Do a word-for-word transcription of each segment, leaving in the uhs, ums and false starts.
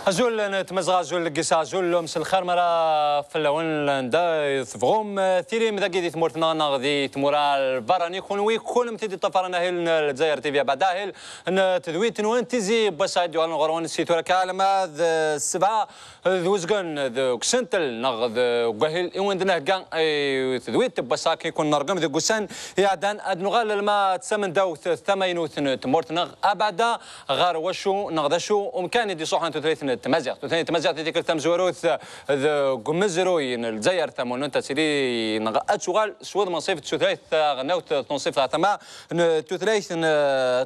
Azul n tmazɣa, azul n lgisa, azul n lums, lxir mi ara fell-awen anda i tebɣum. Tilim dagi di tmurt-nneɣ neɣ di tmura n lbarrani, kunwi kunemti d-iṭṭafaren ahil n Lezzayer T V, abad ahil n tedwilt-nwen Tizi n wass-a i d-yuɣalen ɣur-wen si tura kan alamma d ssebɛa d uzgen deg usentel neɣ deg wahil i wen-d-nhegga i tedwilt n wass-a akken i kun-nergem deg ussan iɛeddan. Ad nuɣal alma d tamendawt tamaynut n tmurt-nneɣ, abada ɣer wacu neɣ d acu umkan i d-iṣuḥen tutlayt n tmaziɣt. Tutlayt n tmaziɣt i tikkelt tamezwarut deg umezruy n Lezzayer tamunent ad tili neɣ ad tuɣal s wudem nsif d tutlayt taɣelnawt tunṣibt ɣer tama n tutlayt n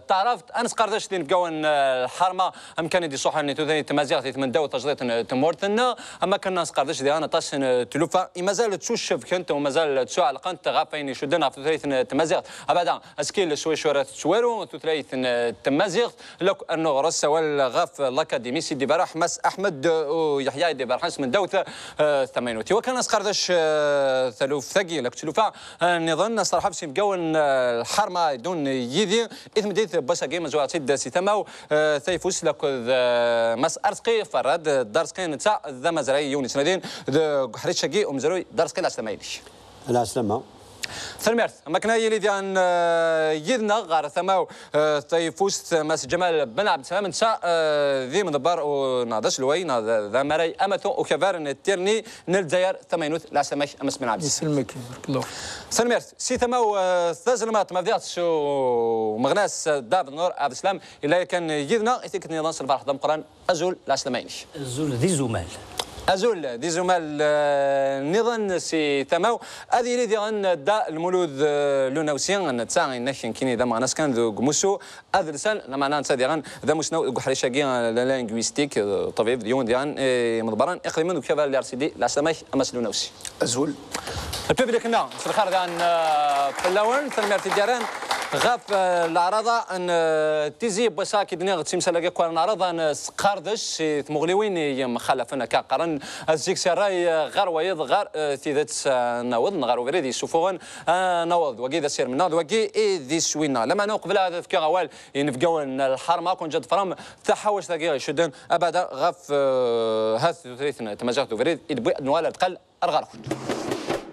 taɛrabt. Ad nesqerdec d inebgawen n lḥerma amkan i d-iṣuḥen i tutlayt n tmaziɣt di tmendawt tajdiṭ n tmurt-nneɣ, am akken ad nesqerdec diɣen aṭas n tlufa i mazal ttucebkent u mazal ttuɛelqent ɣef wayen icudden ɣef tutlayt n tmaziɣt. Abada, askil s wacu ara tettwaru tutlayt n tmaziɣt, la k-, rnuɣ ɣer-s awal ɣef l'Académie Sidi Berraḥ, Mass Ahmed u Yeḥya i d-iberrḥen s tmendawt, eh, tamaynut. Iwakken ad nesqerdec, eh, taluft-agi, la k-, tlufa, eh, nniḍen, asterḥeb s inebgawen, eh, lḥerma iddun yid-i i tmeddit n wass-agi, mazwar-tt-id si tama-w, eh, Tayfust, la k-, d, eh, Mass Arezqi Ferrad, Darezqi netta d amazray yiwen yesnadin deg uḥric-agi umezruy. Darezqi, lɛeslama-inek. Lɛeslama. Tanemmirt. Am akken ad yili diɣen, eh, yid-neɣ ɣer tama-w, eh, Tayfust, Mass Ǧamal Ben Ɛebdeslam, netta, eh, d imḍebber u, neɣ d aselway, neɣ d, d amaray amatu ukabar n tirni n Lezzayer tamaynut. Lɛeslama-k a Mass Ben Ɛebdeslam. Yesselmek, barakallahu. Tanemmirt. Si tama-w, eh, tazelmaḍt, ma bdiɣ s umeɣnas, eh, Dda Benur Ɛebdeslam, yella yakan yid-neɣ i tikkelt nniḍen s lferḥ d ameqqran. Azul, lɛeslama-inek. Azul d izumal. Azul d izumal, eh, nniḍen si tama-w. Ad yili diɣen Dda Lmulud, eh, Lunawsi, netta inek nekkini d ameɣnas kan deg umussu adelsan, lameɛna netta diɣen d amussnaw deg uḥric-agi, eh, la linguistique, eh, ṭṭbib, d yiwen diɣen, eh, imḍebbren iqdimen deg ukabar n l'R C D. Lɛeslama-k a Mass Lunawsi. Azul. Lpiblik-nneɣ, s lxir diɣen, eh, fell-awen, tanemmirt i d-yerran ɣef, eh, leɛraḍa n, eh, Tizi n wass-a, akken d-nniɣ, d timsal-agi akk ara neɛreḍ ad nesqerdec si tmuɣliwin yemxalafen, akka qqaren, ad zik si ṛṛay, eh, ɣer wayeḍ, ɣer, eh, tidet, eh, ad naweḍ, neɣ ɣer ubrid yessufuɣen, eh, ad naweḍ. D wagi i d asirem-nneɣ, d wagi i d iswi-nneɣ. Lameɛna uqbel ad fkeɣ awal i yinebgawen n lḥerma, ad ken-ǧǧeɣ ad tefrem taḥawact-agi icudden abada ɣef, eh, hat tutlayt n tmaziɣt d ubrid i d-wwi ad nuɣal ar tqal. Ar ɣer-kent.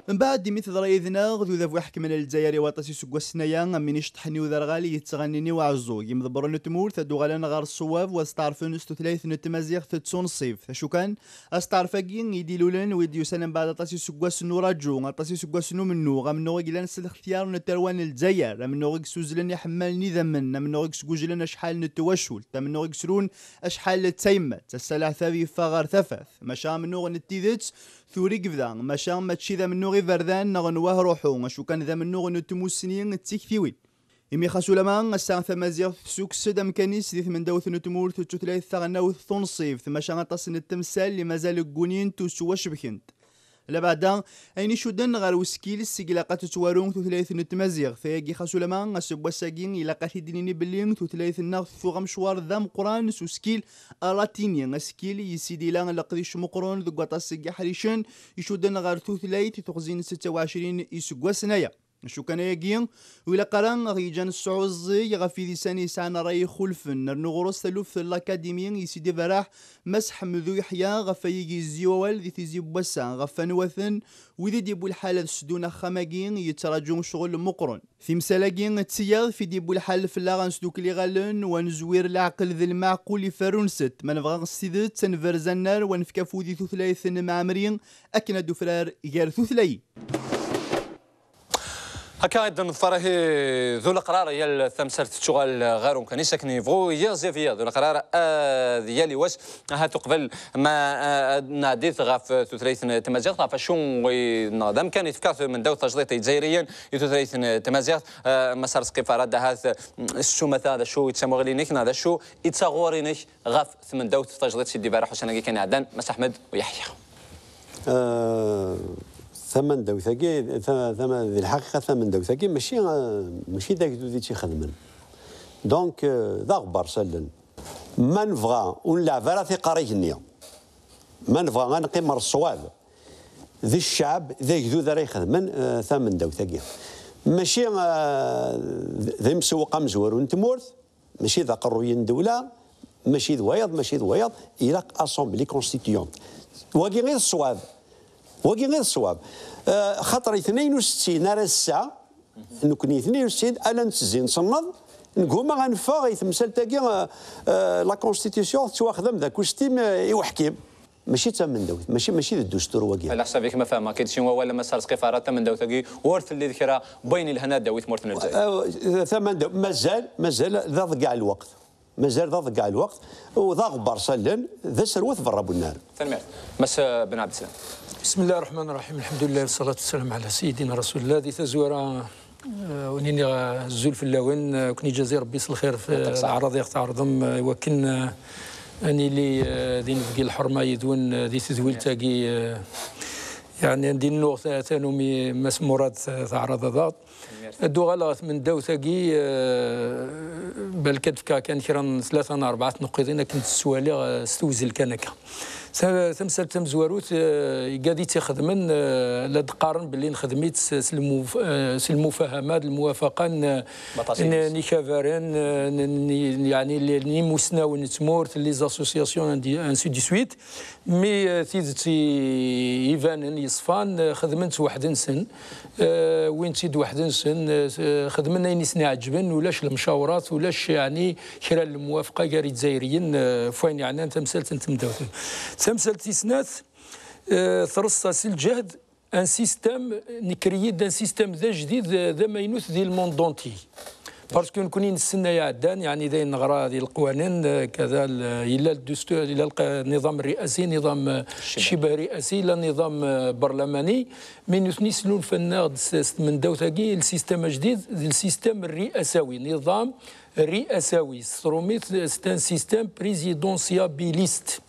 Mbeɛd imi teḍra yid-neɣ d udabu iḥekmen Lezzayer i waṭas iseggasen-aya, am win iceṭṭḥen i uderɣal i yettɣanin i uɛeẓẓug, imḍebbren n tmurt ad d-uɣalen ɣer ṣṣwab u ad steɛṛfen s tutlayt n tmaziɣt d tunṣibt. Acu kan, asteɛṛef-agi i d-ilulen u i d-yusan mbeɛd aṭas iseggasen n uraǧu, aṭas iseggasen n umennuɣ, amennuɣ i yellan s lextyar n tarwa n Lezzayer, amennuɣ i yessuzzlen iḥemmalen idammen, amennuɣ i yesgujlen acḥal n twacult, amennuɣ i yesrun acḥal d tayemmat. Ass-a leɛtab yeffeɣ ɣer tafat, maca amennuɣ n tidet tura i yebda, maca mačči d amennuɣ iberdan neɣ n wahruḥu, acu kan d amennuɣ n tmussni d tiktiwin. Imi xas ulamma ass-a tamaziɣt tessukkes-d amkan-is di tmendawt n tmurt d tutlayt taɣelnawt tunṣibt, maca aṭas n temsal i mazal ggunint u ttwacebkent. Labeɛda, ayen icudden ɣer usekkil seg ilaq ad tettwaru tutlayt n tmaziɣt, ayagi xas ulamma aseggas-agi ilaq ad t-id-nini belli tutlayt-nneɣ tuɣ amecwar d ameqqran s usekkil alatini, asekkil yis i d-ila leqdic meqqren deg waṭas n yiḥricen icudden ɣer tutlayt i teɣzi n setta u ɛecrin iseggasen aya. Acu kan ayagi, ur ilaq ara ad ɣ-yeǧǧ ad nesɛuẓẓeg ɣef yidisan yesɛan ṛṛay ixulfen, rnu ɣur-s taluft n l'Académie i Sidi Berraḥ, Mass Ḥmed U Yeḥya, ɣef wayagi yezzi wawal di tizi n wass-a, ɣef wanwa-ten wid i d-yewwi lḥal ad sdun axxam-agi yettraǧu ccɣel meqqren. Timsal-agi d tiyaḍ fi d-yewwi lḥal fell-aɣ ad nesdukkel iɣallen u ad nezwir leɛqel d lmeɛqul iferrun set, ma nebɣa s tidet ad nberz annar u ad nefk afud i tutlayt n Mɛemmri akken ad d-tufrar gar tutlayin. Akka i d-neḍfer ahi d uleqrar, yal tamsalt tettuɣal ɣer umkan-is akken yebɣu yiɣzif, yal d uleqrar, eh, d yal iwas. Ahat uqbel ma, eh, ad nɛeddit ɣef tutlayt n tmaziɣt, ɣef acu i, neɣ d amkan i tefka tmendawt tajdiṭ i Izzayriyen i tutlayt n tmaziɣt, eh, ma s-, ar sqif ara d ahat, mm, s umata d acu i d tamuɣli-inek neɣ d acu i d taɣuri-inek ɣef tmendawt tajdiṭ Sidi Berraḥ ussan-agi kan iɛeddan, Mass Ḥmed U Yeḥya. Eh, tamendawt-agi, ta-, tama-, di lḥaqiqa tamendawt-agi mačči, eh, mačči d agdud i tt-ixedmen. Donc, eh, d aɣebbar s allen. Ma nebɣa ur nleɛɛeb ara tiqarig-nni, ma nebɣa ad neqqim ɣer ṣṣwab, d cceɛb, d agdud ara ixedmen, eh, tamendawt-agi. Mačči, eh, d, d imsewweq amezwaru n tmurt, mačči d aqerruy n ddewla, mačči d wayeḍ, mačči d wayeḍ, ilaq assemblée constituante. Wagi i d ṣṣwab. Wagi i d ṣṣwab. Eh, xaṭer i tnayen u settin ar ass-a, nekni tnayen u settin, ala nettezzi, nettenneḍ, neguma ad neffeɣ i temsalt-agi, eh, eh, la constitution tettwaxdam d akustim, eh, i uḥkim. Mačči d tamendawt, mačči, mačči d ddustur wagi. Ala ḥsab-ik ma fehmeɣ-k-id s wawal, ama s Rezqi Farhat, tamendawt-agi ur telli d kra n wayen ilhan ad d-tawi tmurt n Lezzayer. Eh, tamendawt, mazal, mazal d aḍeggeɛ lweqt. Mazal d aḍeggeɛ lweqt, u d aɣebbar s allen, d aserwet berra n unnar. Tanemmirt. Mass, eh, Ben Abdeslam. بسم الله الرحمن الرحيم. الحمد لله والصلاة والسلام على سيدنا رسول الله. Di tazwara, eh, ur nini, eh, azul fell-awen, eh, ur ken-ijazi Rebbi s lxir f leɛraḍ i ɣ-tɛerḍem, eh, i wakken, eh, ad nili, eh, d inebgi lḥerma yid-wen, eh, di tedwilt-agi, eh, yeɛni anda i nennuɣ ta-, tanumi Mass Murad, eh, teɛreḍ ad aɣ-d. Ad d-uɣaleɣ ɣer tmendawt-agi, eh, balak ad d-fkeɣ kan kra n tlata neɣ rebɛa tneqqiḍin akken ttwaliɣ, eh, s tewzel kan akka. Ta-, tamsalt tamezwarut, eh, igad i tt-ixedmen, eh, la d-qqaren belli nexdem-itt s, s lmuf-, eh, s lmufahama d lmuwafaqa n, n, n ikabaren, eh, n, n, yeɛni, n imusnawen n tmurt, les associations, ainsi de suite. Mi, eh, tidet i-, ibanen yeṣfan, eh, xedmen-tt weḥd-nsen, eh, wwin-tt-id weḥd-nsen, eh, xedmen ayen i sen-iɛeǧben, ulac lemcawrat, ulac, yeɛni, kra n lemwafqa gar Izzayriyen, eh, f wayen yeɛnan tamsalt n temdawt. Tamsalt tis snat, eh, treṣṣa s lǧehd un système, nekri-d un système d ajdid, d, d amaynut di le monde entier. Parce que nekni nessen ay iɛeddan, yeɛni d ayen neɣra di leqwanen, eh, kada l-, yella ddustur, yella lq-, nniḍam rriasi, nniḍam, eh, cibeh rriasi, yella nniḍam, eh, berlamani. Mi nutni slunfen-aɣ-d s, s tmendawt-agi, le système ajdid, d le système rriasawi, nniḍam rriasawi. S trumit, c'est un système présidentiabiliste.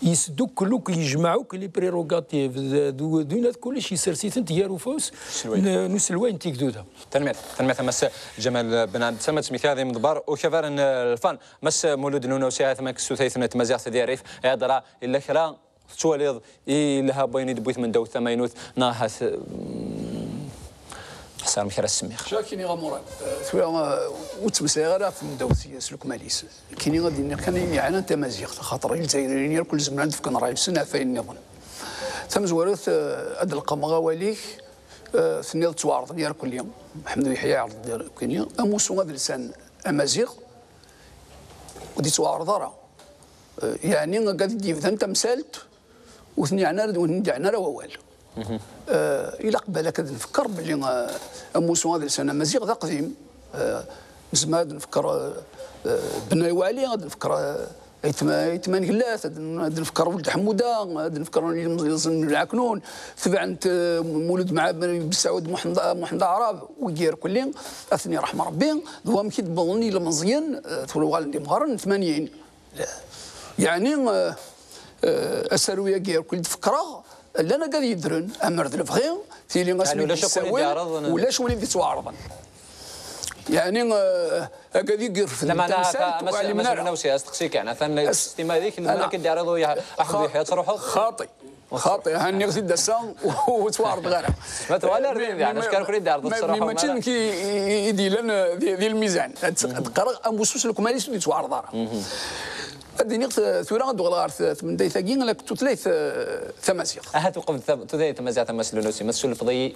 Yesdukkel akk, yejmeɛ akk les prérogatives d, d, d winat kullec, yessers-itent gar ufus n, n uselway n tigduda. Tanemmirt, tanemmirt a Mass Ǧamal Ben Ɛebd Ssamed, ttmektiɣ ad imḍebber ukabar n, eh, lfan. Mass Mulud Lwenɛusi, atma deg tutlayt n tmaziɣt di rrif, ihedra, illa kra tettwaliḍ ilha n wayen i d-tewwi tmendawt tamaynut, neɣ ahat, mm, ḥṣiɣ amek ara s-semmiɣ. Akken iɣa Murad, eh, tura, eh, ur ttmeslayeɣ ara ɣef tmendawt s, s lekmal-is. Nekkini ad d-iniɣ kan ayen yeɛnan tamaziɣt, axaṭer Izzayriyen irkul zemren ad d-fken ṛṛay-nsen ɣef wayen nniḍen. Tamezwarut, eh, ad d-leqqmeɣ awal-ik, eh, tenniḍ ttwaɛerḍen irkelli. Ḥemdu Yeḥya iɛerḍ-d irkelli. Amussu adelsan amaziɣ ur d-ittwaɛreḍ ara. Eh, yeɛni, agad i d-yebdan tamsalt, ur ten-yeɛni ara, ur ten-yeɛni ara wawal. Eh, ilaq balak ad nfekker belli, eh, amussu adelsan amaziɣ d aqdim. Eh, nezmer ad nfekker, eh, eh, Bennay Waɛli, ad nfekker, eh, Aytma, Aytma n Gellat, ad n-, ad nfekker Weld Ḥemmuda, ad nfekker Ilmeẓyen n Lɛeknun, tebɛent, eh, Mulud Mɛa-, Ben Saɛud Muḥend, Muḥend Aɛrab, wigi irkelli, ad ten-iṛḥem Ṛebbi, d wamek i d-wwḍen yilmeẓyen, eh, tura uɣalen d imɣaren n tmanyin. Yeɛni, eh, eh, asaru-agi irkelli d-fekkreɣ, llan agad yeddren, amer d lebɣi, tili asmi d-yessawel, ulac win i d-ittwaɛerḍen. Yeɛni, eh, agad i irefden tamsalt, ur ɛlimen ara. Asteqsi kan, atan s-, stima dik, melmi ara k-id-iɛreḍ uya, Ḥemdu Yeḥya, ad truḥeḍ? Xaṭi. Xaṭi, ha nniɣ-t-id ass-a, ur ttwaɛerḍeɣ ara. Ma tuɣal ar din, acku ar ken-id-iɛreḍ, ur tettruḥum ara. Mačči d nekk i, i, i d-yellan, eh, di, di lmizan. Ad, ad qqareɣ amussu s lekmal-is ur d-yettwaɛreḍ ara. Ad d-iniɣ t-, tura ad d-uɣaleɣ ɣer t-, tmendayt-agi, la tutlayt, eh, tamaziɣt. Ahat uqbel ta-, tutlayt tamaziɣt, a Mass Lwenɛusi, ma tessulfeḍ-iyi,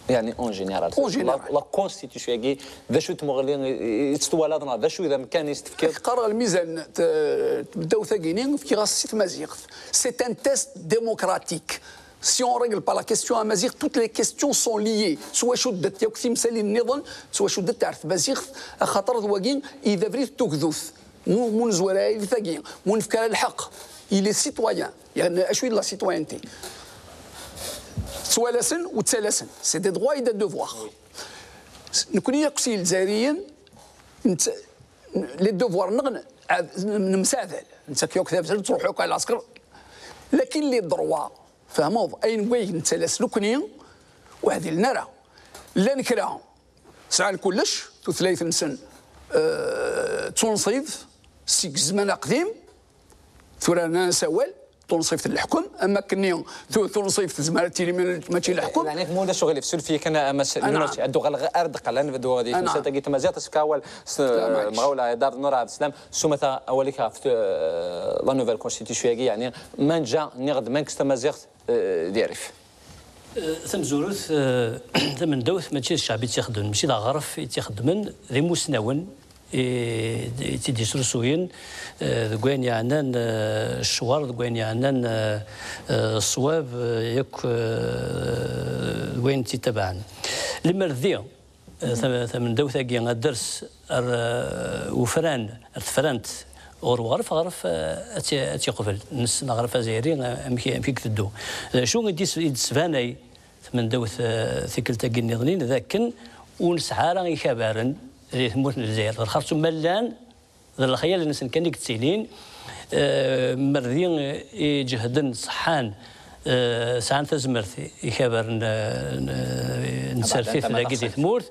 yeɛni, en général. En général. La, la constitution-agi, d acu tmuɣli i, i, i tt-twalaḍ, neɣ d acu i d amkan i s-tefkiḍ? Qqareɣ lmizan, t-, tmeddawt-agi-ni, fkiɣ-as si tmaziɣt. C'est un test démocratique. Si on règle pas la question amaziɣt, toutes les questions sont liées. S wacu ddant yakk timsalin nniḍen, s wacu ddant ar tmaziɣt, axaṭer d wagi i d abrid n tugdut. Mu, mu nezwar ara di tagi, mu nefk ara lḥeqq i les citoyens, yeɛni acu i d la citoyenneté? Ttwalasen u ttalasen, c'est des droits et des devoirs. Nekni yakk si Lezzairiyen, nett-, les devoirs-nneɣ n-, nemsaɛdal, nettak yakk tabzert, nettruḥ yakk ar lɛesker. Lakin les droits, fehmeḍ, ayen n wayeg nettalas nekni, ur ɛdilen ara. Llan kra sɛan kullec, tutlayt-nsen, eh, d tunṣibt seg zzman aqdim, tura rnan-as awal, tunṣibt n leḥkem, am akken-nni tu-, tunṣibt tezmer ad tili ma-, mačči leḥkem. Yeɛni, ma ulac uɣilif, suref-iyi kan, a Mass Luna, ad uɣaleɣ ar deqqal, ad nebdu di temsalt-agi n tmaziɣt, asefk awal s temɣawla Iḍar Nura Ɛebd Slam, s umata awal-ik ɣef, eh, la nouvelle constitution-agi, yeɛni, ma neǧǧa, nniɣ-d, ma nekkes tamaziɣt, eh, di rrif. Eh, tamezwarut, eh, tamendawt, mačči d ccɛeb i tt-ixeddmen, mačči d aɣref i tt-ixeddmen, d imusnawen i, i tt-id-yesrusuyen, eh, deg wayen yeɛnan, eh, ccwar, deg wayen yeɛnan, eh, eh, ṣṣwab, eh, yakk, eh, d wayen tt-ittabaɛen. Lemmer d di, eh, tam-, tamendawt-agi ad d-ters ar, eh, ufran, ar tefrant ɣer uɣref, aɣref, eh, ad tt-, ad tt-yeqbel. Nessen aɣref azzayri, eh, amek, amek i iteddu. D acu i d-is-, i d-tesbanay tmendawt, eh, tikkelt-agi nniḍen, d akken ur nesɛi ara ikabaren di tmurt n Lezzayer. D lxerṣum ma llan, d lexyal-nsen kan i yettilin, eh, merdi i ǧehden, ṣeḥḥan, eh, sɛan tazmert ikabaren, eh, n, n tsertit dagi di tmurt,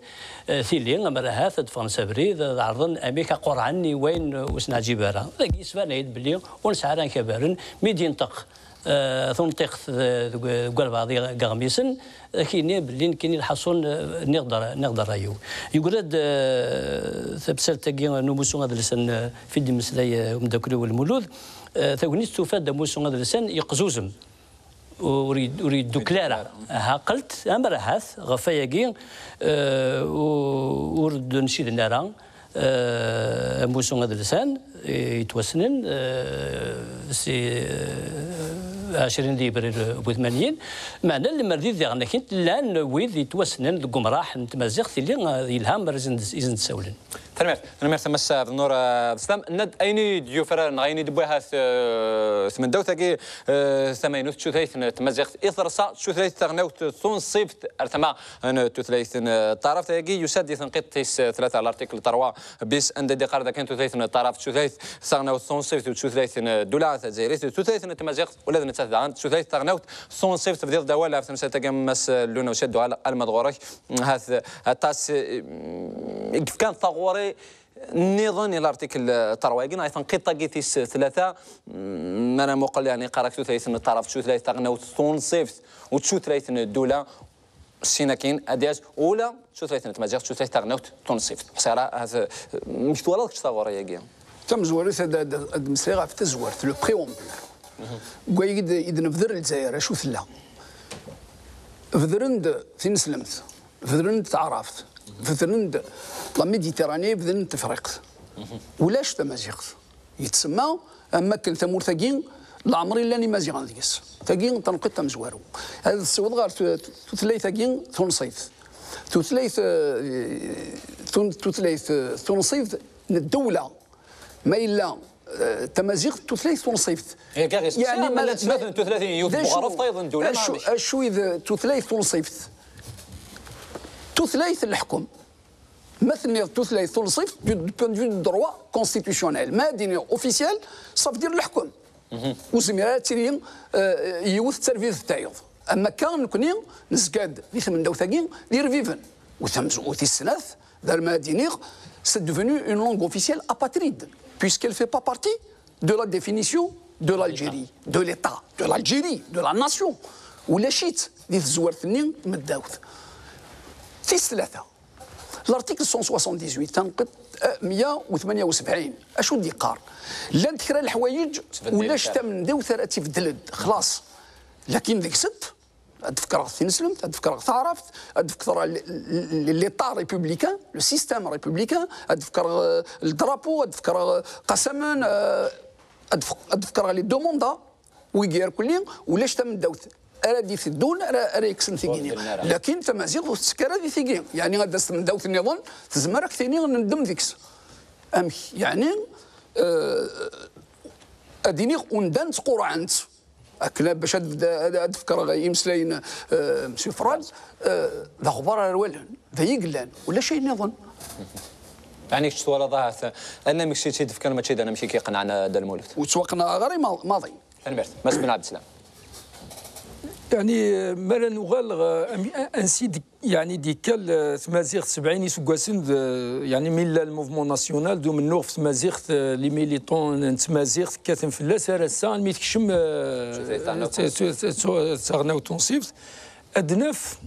eh, tili, amer ahat ad ffɣen s abrid, ad ɛerḍen amek ad qurɛen i wayen ur sen-ɛǧib ara. Dagi yesbanay-d belli ur nesɛi ara ikabaren, mi d-yenṭeq eh, tunṭiqt de-, deg, deg walbeɛḍ i-, deg iɣmisen, ad k-yini belli nekkini lḥaṣun, eh, nniɣ-d ra-, nniɣ-d ṛṛay-iw. Yeggra-d, eh, tamsalt-agi n umussu adelsan, eh, fi d-yemmeslay, eh, umeddakel-iw Lmulud, eh, tagnit tufa-d amussu adelsan yeqzuzem, ur yed-, ur yeddukel ara. Aha, qqelt, amer ahat, ɣef wayagi, eh, u-, ur d-nciden ara, eh, amussu adelsan, eh, yettwassnen, eh, si, eh, ɛecrin di Yebrir bu tmanyin, meɛna lemmer d diɣen akint llan wid yettwassnen deg umraḥ n tmaziɣt, tili, eh, yelha mer i sen-d-, i sen-d-ssawlen. Tanemmirt, tanemmirt a Mass Ɛebdennur, eh, Slam. Nna-d ayen i d-yufrar neɣ ayen i d-tewwi ahat, eh, tmendawt-agi, eh, tamaynut, tutlayt n tmaziɣt i terṣa, tutlayt taɣnawt tunṣibt ar tama n tutlayt n, eh, taɛrabt. Ayagi yusa-d di tenqiḍt tis, eh, tlata, l'article trois bis, anda d-iqqar dakken tutlayt n taɛrabt, tutlayt taɣnawt tunṣibt u tutlayt n ddula tazzayrit, tutlayt n tmaziɣt, ula d nettat daɣen tutlayt taɣnawt tunṣibt. Tebdiḍ-d awal ɣef temsalt-agi a Mass Luna, usiɣ-d uɣal alma d ɣur-k, ahat aṭas, eh, i yefkan taɣuri nniḍen i l'article trois-agi, neɣ i tenqiḍt-agi tis tlata, mm, mi ara muqel, yeɛni, qqar-ak tutlayt n taɛrabt, tutlayt taɣnawt tunṣibt u tutlayt n ddula, sin akin ad d-yas ula d tutlayt n tmaziɣt, tutlayt taɣnawt tunṣibt. Ḥṣiɣ ara ahat, eh, amek twalaḍ kečč taɣuri-agi? Tamezwarut, ad, ad, ad mmeslayeɣ ɣef tazwart, le préambule. Deg wayen i d-, i d-nebder Lezzayer, acu tella? Bedren-d tineslemt, bedren-d taɛrabt, bedren-d la Méditerranée, bedren-d Tefriqt. Ulac tamaziɣt. Yettsemma am wakken tamurt-agi leɛmer i llan Imaziɣen deg-s. Tagi d tanqiḍt tamezwarut. Ad tessiwḍ ɣer tu-, tutlayt-agi tunṣibt. Tutlayt, eh, tun-, tutlayt, eh, tunṣibt n ddewla. Ma yella, eh, tamaziɣt d tutlayt tunṣibt. Yeɛni, ma llant snat n tutlatin, yiwet n uɣref, tayeḍ n ddewla, acu, acu i d tutlayt tunṣibt? Tutlayt n leḥkem. Ma tenniḍ tutlayt tunṣibt, du, du point de vue du droit constitutionnel, ma ad iniɣ officiel, ça veut dire leḥkem. Ur zmir ara ad tili, eh, yiwet d tarbibt tayeḍ. Am akka, nekni nezga-d di tmendawt-agi d irbiben. U tamz-, u tis snat, d arma ad iniɣ, c'est devenu une langue officielle apatride, puisqu'elle fait pas partie de la définition de l'Algérie, de l'État, de l'Algérie, de la nation. Ulac-itt di tezwart-nni n tmeddawt. Tis tlata, l'article cent soixante-dix-huit, tanqiḍt, eh, meyya u tmenya u sebɛin, acu d-yeqqar? Llant kra leḥwayeǧ, ulac tamendawt ara tt-ibeddlen, xlaṣ. Lakin deg-sent, ad d-fekreɣ tineslemt, ad d-fekreɣ taɛrabt, ad d-fekreɣ l-, l-, l'État républicain, le système républicain, ad d-fekreɣ, euh, le drapeau, ad d-fekreɣ, euh, qasamen, euh, ad d-fek-, ad d-fekreɣ les deux mandats, wigi irkelli, ulac tamendawt ara d-iteddun, ara, ara yekksen tigi-nni. Lakin tamaziɣt ur tettekk ara di tigi. Yeɛni ad d-tas tmendawt nniḍen, tezmer ad k-tini neddem deg-s. Amek? Yeɛni, euh, ad iniɣ undan ttqurɛen-tt. Akken bac ad, ad, ad fekreɣ imeslayen, eh, Monsieur Fran, eh, d aɣbar ara walen, d ay yellan, ulac ayen nniḍen. Ɛni kečč twalaḍ ahat anamek i tt-id-fkan mačči d anamek i k-iqenɛen a Dda Lmulud? Ur ttwaqenɛeɣ ara i ma-, maḍi. Tanemmirt. Mass Ben Ɛebdeslam. Yeɛni, mi ara nuɣal ɣer, am-, ansi d-, yeɛni, d-ikka, eh, tmaziɣt sebɛin iseggasen, d, yeɛni, mi yella le mouvement national, d umennuɣ f tmaziɣt, eh, les militants n tmaziɣt kkaten fell-as, ar ass-a, almi tekcem, eh, Tutlayt taɣelnawt t-, t-, t-, t-, taɣelnawt tunṣibt. Ad naf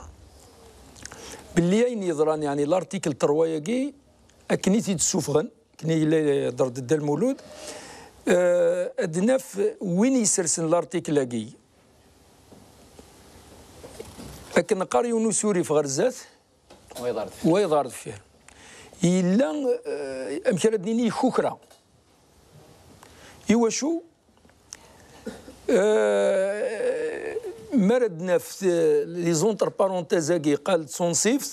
belli ayen yeḍran, yeɛni, l'article trois-agi, akken i t-id-ssufɣen, akken i yella yehder-d Dda Lmulud, eh, ad naf win yessersen l'article-agi, akken neqqar, yiwen usurif ɣer zdat, Wayeḍ ar deffir. Wayeḍ ar deffir. Yella, eh, amek ara d-nini, ikukra. Iwacu? Eh, mi ara d-naf, eh, les entre parenthèses-agi, qal d tunṣibt,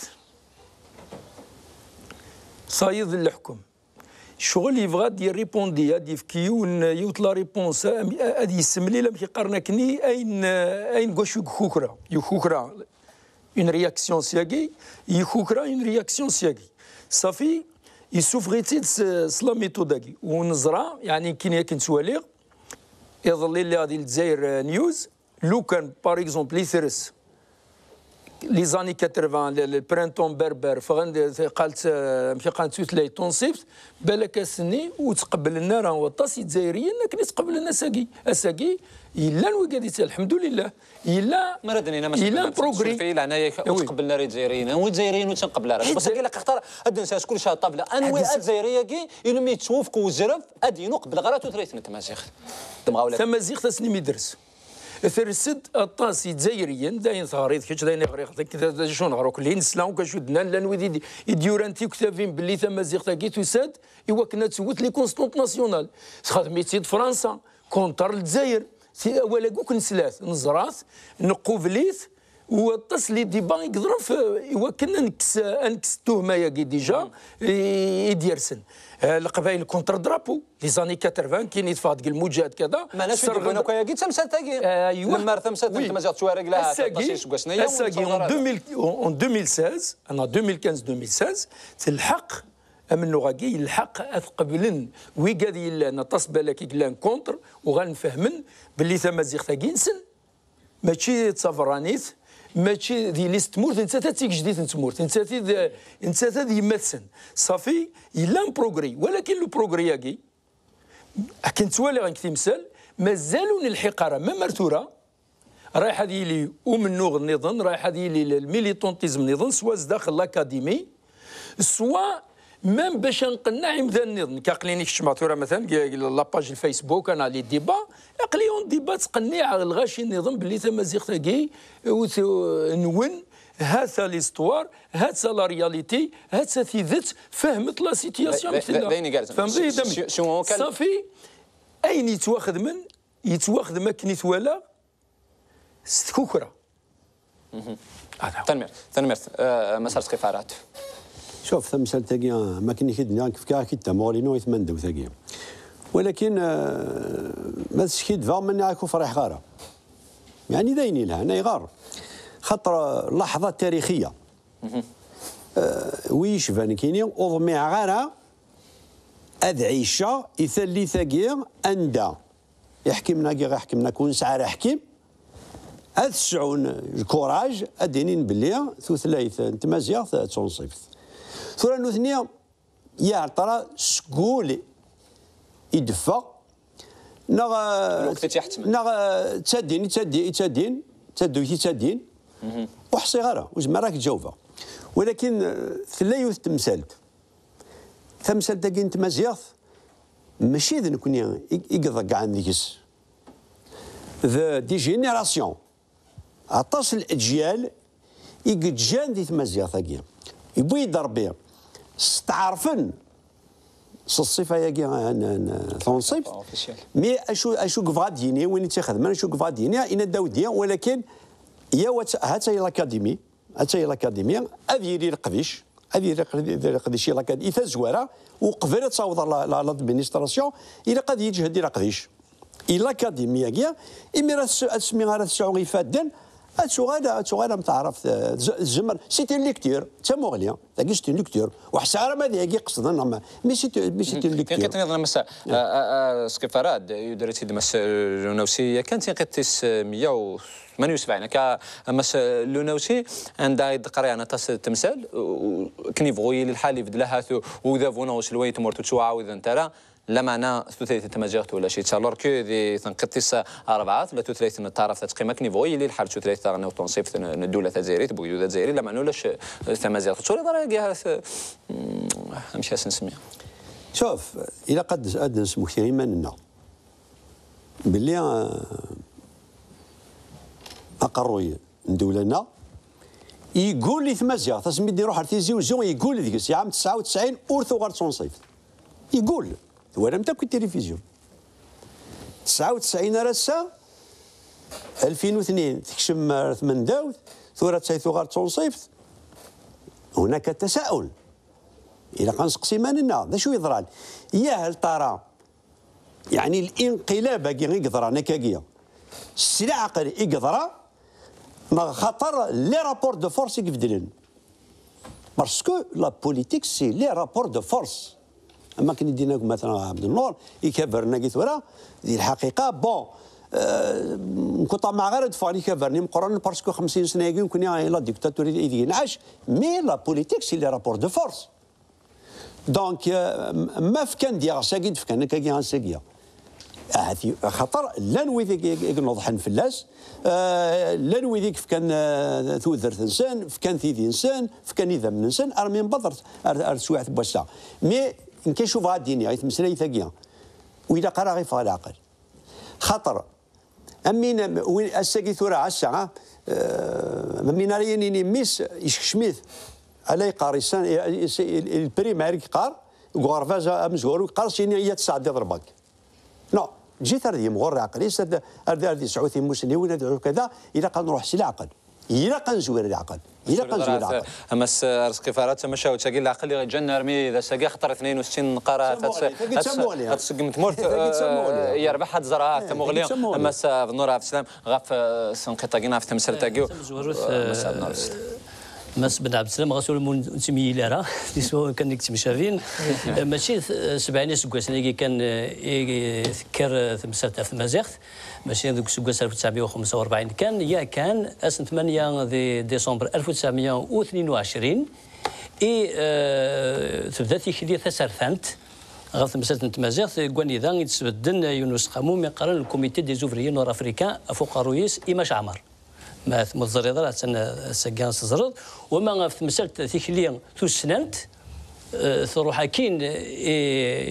tayeḍ n leḥkem. Ccɣel yebɣa ad d-yerripondi, ad d-yefk yiwen, yiwet la réponse, am-, ad yessemlil, amek i qqaren akkenni, ayen, ayen deg wacu i yekukra. Yekukra une réaction syagi, yekukra une réaction syagi. Safi, yessufeɣ-itt-id s, s la méthode-agi. U neẓra, yeɛni, nekkini akken ttwaliɣ, iḍelli lliɣ di Lezzayer, eh, News, lukan, par exemple, i tres, les années quatre-vingts, le, le printemps berbère, ffɣen-d, qalt, eh, amek i qqaren, tutlayt tunṣibt, balak ass-nni ur tt-qebblen ara waṭas Izzayriyen akken i tt-qeblen ass-agi. Ass-agi, yellan wigad i tt-, lḥemdulillah. Yella, Mi ara d-nini, ma yella tqebbel, progrès. Suref-iyi, leɛnaya-k, ur Oui. tqebblen ara Izzayriyen. Wi Izzayriyen ur ttqebbel ara. Izzay- Bas, aql-aɣ aqtar ad d-nseɣ kul sha ṭṭabla. Anwi Ad d-nseɣ- Azzayri-agi, ilmi yettwufk uzref, ad yinu qebleɣ ara tutlayt n tmaziɣt. Tamaziɣt ass-nni mi ders. Ters-d aṭas Izzayriyen, d ayen teɣriḍ kečč, d ayen i ɣriɣ, d acu neɣra akk, nesla akk acu d-nnan, llan wid i d-, i d-yuran tiktabin belli tamaziɣt-agi tusa-d i wakken ad tewwet les constantes nationales. Texdem-itt-id Fransa, contre Lezzayer. Si-, awal-agi akk nesla-t, neẓra-t, nqubel-it, u aṭas les débats i yeḍran f-, i wakken ad nekkes, ad nekkes tuhma-agi déjà, i, i d-yersen. Eh, Leqbayel contre drapeau, les années quatre-vingts, kien yeteffeɣ deg lmuǧahd kada. Meɛna acu i d-yewwin akk ayagi d tamsalt-agi. Aywa. Lemmer tamsalt n Oui. tmaziɣt ttwareg lahat Ass-agi, aṭas iseggasen-aya, ur ass-agi, nettaweḍ en ara. deux mille, en deux mille seize, en deux mille quinze, deux mille seize, telḥeq, amennuɣ-agi yelḥeq ad qeblen wigad yellan aṭas balak i yellan contre, uɣalen fehmen belli tamaziɣt-agi nsen. Mačči d taberranit, mačči d yelli-s n tmurt, nettat d tigejdit n tmurt, nettat i d, nettat d yemma-tsen. Safi, yella un progrès, walakin le progrès-agi, akken ttwaliɣ deg timsal, mazal ur nelḥiq ara, même ar tura, rayeḥ ad yili umennuɣ nniḍen, rayeḥ ad yili le militantisme nniḍen, swa zdaxel l'académie, swa même bac ad nqenneɛ imdanen nniḍen. Nekk aql-ini kecmeɣ tura, matan, deg, deg la page Facebook, ana les débats, aql-i en débat, ttqenniɛeɣ lɣaci nniḍen belli tamaziɣt-agi, ur t-, nwen, ha-tt-a l'histoire, ha-tt-a la réalité, ha-tt-a tidet, fehmet la situation D-, d-, d-, d-, d ayen igerrzen. Fehmet-iyi-d amek. Si, si, si, si, safi, ayen yettwaxedmen, yettwaxdem akken i t-walaɣ, s tkukra. Tanemmirt, tanemmirt. Eh, ma sar txifarat. Cuf, tamsalt-agi, ma akken i k-id-nniɣ, fkiɣ-ak-id tamuɣli-inu i tmandawt-agi. Walakin, eh, ma teskidbeɣ, ma nniɣ-ak ur friḥeɣ ara. Yeɛni d ayen yelhan, ayɣer? Xaṭer, eh, laḥḍa tarixiya. Eh, wi yecban kini, ur ḍmiɛeɣ ara ad ɛiceɣ i tallit-agi anda iḥkimen-agi ɣ iḥkimen akk ur nesɛi ara aḥkim, ad sɛun lkuraj ad d-inin belli tutlayt n tmaziɣt d tunṣibt. Tura nutni yeɛṭer seg wul i d-ffeɣ, neɣ, lweqt i tt-iḥettmen. Neɣ, eh, ttadin, i ttadin, i ttadin, ttaduyt i ttadin. Ur ḥṣiɣ ara, ur zmireɣ ad k-ǧawbeɣ. Walakin, eh, tella yiwet n temsalt. Tamsalt-agi n tmaziɣt, mačči d nekni i, i iḍeggɛen deg-s. D des générations. Aṭas n leǧyal i yeǧǧan di tmaziɣt-agi. Yewwi-d Ṛebbi, steɛṛfen s ṣṣifa-agi n, n, n tunṣibt. Officiel. Mi acu, acu yebɣa ad d-yini, win i tt-ixedmen, acu yebɣa ad d-yini, yenna-d awdi, walakin, yaw, ha-tt-, ha-tt-aya l'Académie, ha-tt-aya l'Académie, ad yili leqdic, ad yili leqdic i l'Académie, i tazwara, uqbel ad taweḍ la, la, l'administration, ilaq ad yeǧhed i leqdic. I l'Académie-agi, imir ad s-, ad s-mi ara tesɛu ifadden, Ad tuɣal, ad tuɣal am taɛrabt, eh, tz-, tzemmer, c'est une lecture, d tamuɣli, tagi c'est une lecture. Ur ḥṣiɣ ara ma d yagi qesden, neɣ ma, mais c'est, mais c'est une lecture. Tiqit nniḍen, a Massa, a, a, a, Sqif Arad, yuder-itt-id Mass Lunawsi, yakan tiqit tis, eh, meyya u tmanya u sebɛin, akka, a Mass Lunawsi, anda i d-qriɛen aṭas n temsal, u, u, akken yebɣu yili lḥal, ibeddel ahat u, udabu neɣ uselway n tmurt ur ttwaɛawdent ara, lameɛna tutlayt n tmaziɣt ulac-itt. Alors que di tenqiḍt tis rebɛa tella tutlayt n taɛrabt ad teqqim akken yebɣu yili lḥal, tutlayt taɣelnawt tunṣibt n, n ddula tazzayrit, n wegdud azzayri, lameɛna ulac, eh, tamaziɣt. Ur turiḍ ara agi ahat, mm, amek ad s-nsemmi? Šuf, ilaq ad, ad nesmekti iman-nneɣ belli, eh, aqerruy n ddula-nneɣ yeggul i tmaziɣt. Asmi d-iruḥ ar Tizi Uzzu, yeggul deg-s. Yeɛam tesɛa u tesɛin ur tuɣal d tunṣibt. Yeggul. Twalamt akk i tilifizyu. Tesɛa u tesɛin ar ass-a, alfin u tnin, tekcem ar tmendawt, tura ad tuɣal d tunṣibt. هناك تساؤل. Ilaq ad nseqsi iman-nneɣ, d acu yeḍran? Yah, hal tara, yeɛni, linqilab-agi i yeḍran akkagi, s leɛqel i yeḍra, neɣ xaṭer les rapports de force i ibeddlen? Parce que la politique, c'est les rapports de force. Am akken i d-yenna gma-tneɣ Ɛebdennur, ikabren-agi tura, di lḥaqiqa, bon, euh, nekk ur ṭṭamaɛeɣ ara ad ffɣen ikabren imeqqranen, parce que xemsin sna-agi nekkni, la dictature ideg nɛac, mais la politique, c'est les rapports de force. Donc, euh, ma fkan d iɣes-agi d-fkan akkagi ass-agi, ahat i-, axaṭer llan wid i, i, i ineḍḥen fell-as, euh, llan wid i yefkan, euh, tudert-nsen, fkan tidi-nsen, fkan idammen-nsen, armi newweḍ ar, ar, ar teswiɛt n wass-a. Mais nekk acu bɣa ad d-iniɣ i tmeslayt-agi, ur ilaq ara ɣ-iffeɣ leɛqel. Xaṭer, am win, am win ass-agi tura, ass-a, ah, euh, am win ara yinin mmi-s, yeskcem-it. Ala yeqqar, yessen, i, i, i, il prime, ara yeqqar, deg uɣerbaz amezwaru, yeqqar s-yini i ad tesɛeddiḍ lbank. Non, ǧǧet ar d yimɣur leɛqel-is, ar d, ar d, ar d yesɛu timusniwin, ad yesɛu kada, ilaq ad nruḥ s leɛqel. Ilaq ad nezwir leɛqel. Ilaq ad nezwir leɛqel. A Mass Arezqi Ferhat, tamacahut-agi n leɛqel i ɣ-iǧǧan armi d ass-agi, axaṭer i tnin u settin neqqar ahat ad, ad, ad tseggem tmurt, eh, yerbeḥ ad tẓer ahat tamuɣli. A Mass Bennuṛ Ɛebd Slam, ɣef, eh, tenqiḍt-agi neɣ ɣef temsalt-agi, eh, Mass Bennuṛ Ɛebd Slam. Mass Ben Ɛebd Slam, ɣas ur mun-, ur nettemyil ara, d ismawen kan i yettemcabin. Eh, mačči t-, sebɛin iseggasen-agi kan, eh, i, i tekker, eh, temsalt ɣef tmaziɣt. Mačči deg useggas alef u tesɛemya u xemsa u rebɛin kan, yakan ass n tmanya di décembre alef u tesɛemya u tnin u ɛecrin i, eh, tebda tikli tasertant ɣef temsalt n tmaziɣt, deg wanida i d-sbedden yiwen useqqamu mi qqaren le Comité des Ouvriers Nord-Africains ɣef uqerruy-is Imma Caɛmer. Ma t-, ma teẓriḍ ara, attan ass-agi ad teẓreḍ. Wama ɣef temsalt tikli tussnant, eh, truḥ akkin i,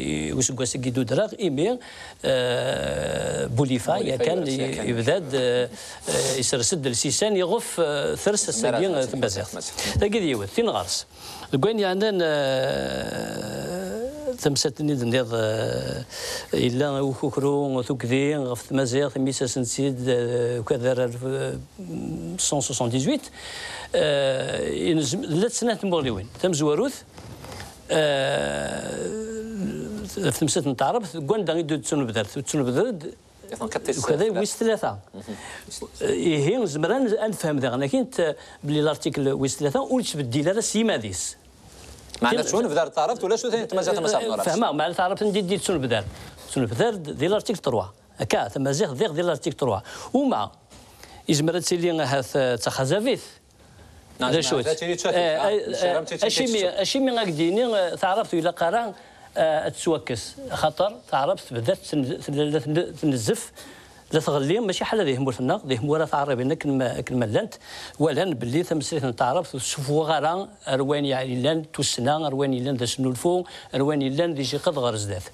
i useggas-agi d-udreɣ, imi, eh, Bulifa, Bulifa yakan, yebda-d, eh, eh, isers-d lsisan iɣef, eh, ters ass-agi, eh, tmaziɣt. Tagi d yiwet, tin ɣer-s. Deg wayen yeɛnan, eh, tamsalt-nni d-nniḍ, eh, yella ukukru, tugdi ɣef tmaziɣt, imi sers-tt-id, eh, ukader alef, eh, cent soixante-dix-huit, eh, inezm-, llant snat tmuɣliwin. Tamezwarut, eh, ɣef temsalt n taɛrabt, deg wanda i d-tettunebder, tettunebder-d ukad-a wis tlata. Ihi, nezmer ad n-, ad nefhem daɣen akkin belli l'article wis tlata ur yettbeddil ara s yiman-is. Meɛna tettunebder taɛrabt, ulac tutlayt n tmaziɣt, a Mass Ɛebd Nnaṣer. Fehmeɣ, meɛna taɛrabt anda i d-tettunebder? Tettunebder di l'article trois. Akka, tamaziɣt diɣ di l'article trois. Uma, yezmer ad tili ahat, eh, d taxazabit. D acu-tt? Eh, eh, acimi, acimi ad k-d-yini, eh, taɛrabt ur ilaq ara, eh, ad tettwakkes? Axaṭer taɛrabt tebda ten-, ten-, la ten-, tnezzef, la tɣelli, mačči ḥala di tmurt-nneɣ, di tmura taɛrabin akken ma, akken ma llant, walan belli tameslayt n taɛrabt ur tessuffuɣ ara ar wayen yellan tussna, ar wayen yellan d asnulfu, ar wayen yellan d iciqeḍ ɣer zdat.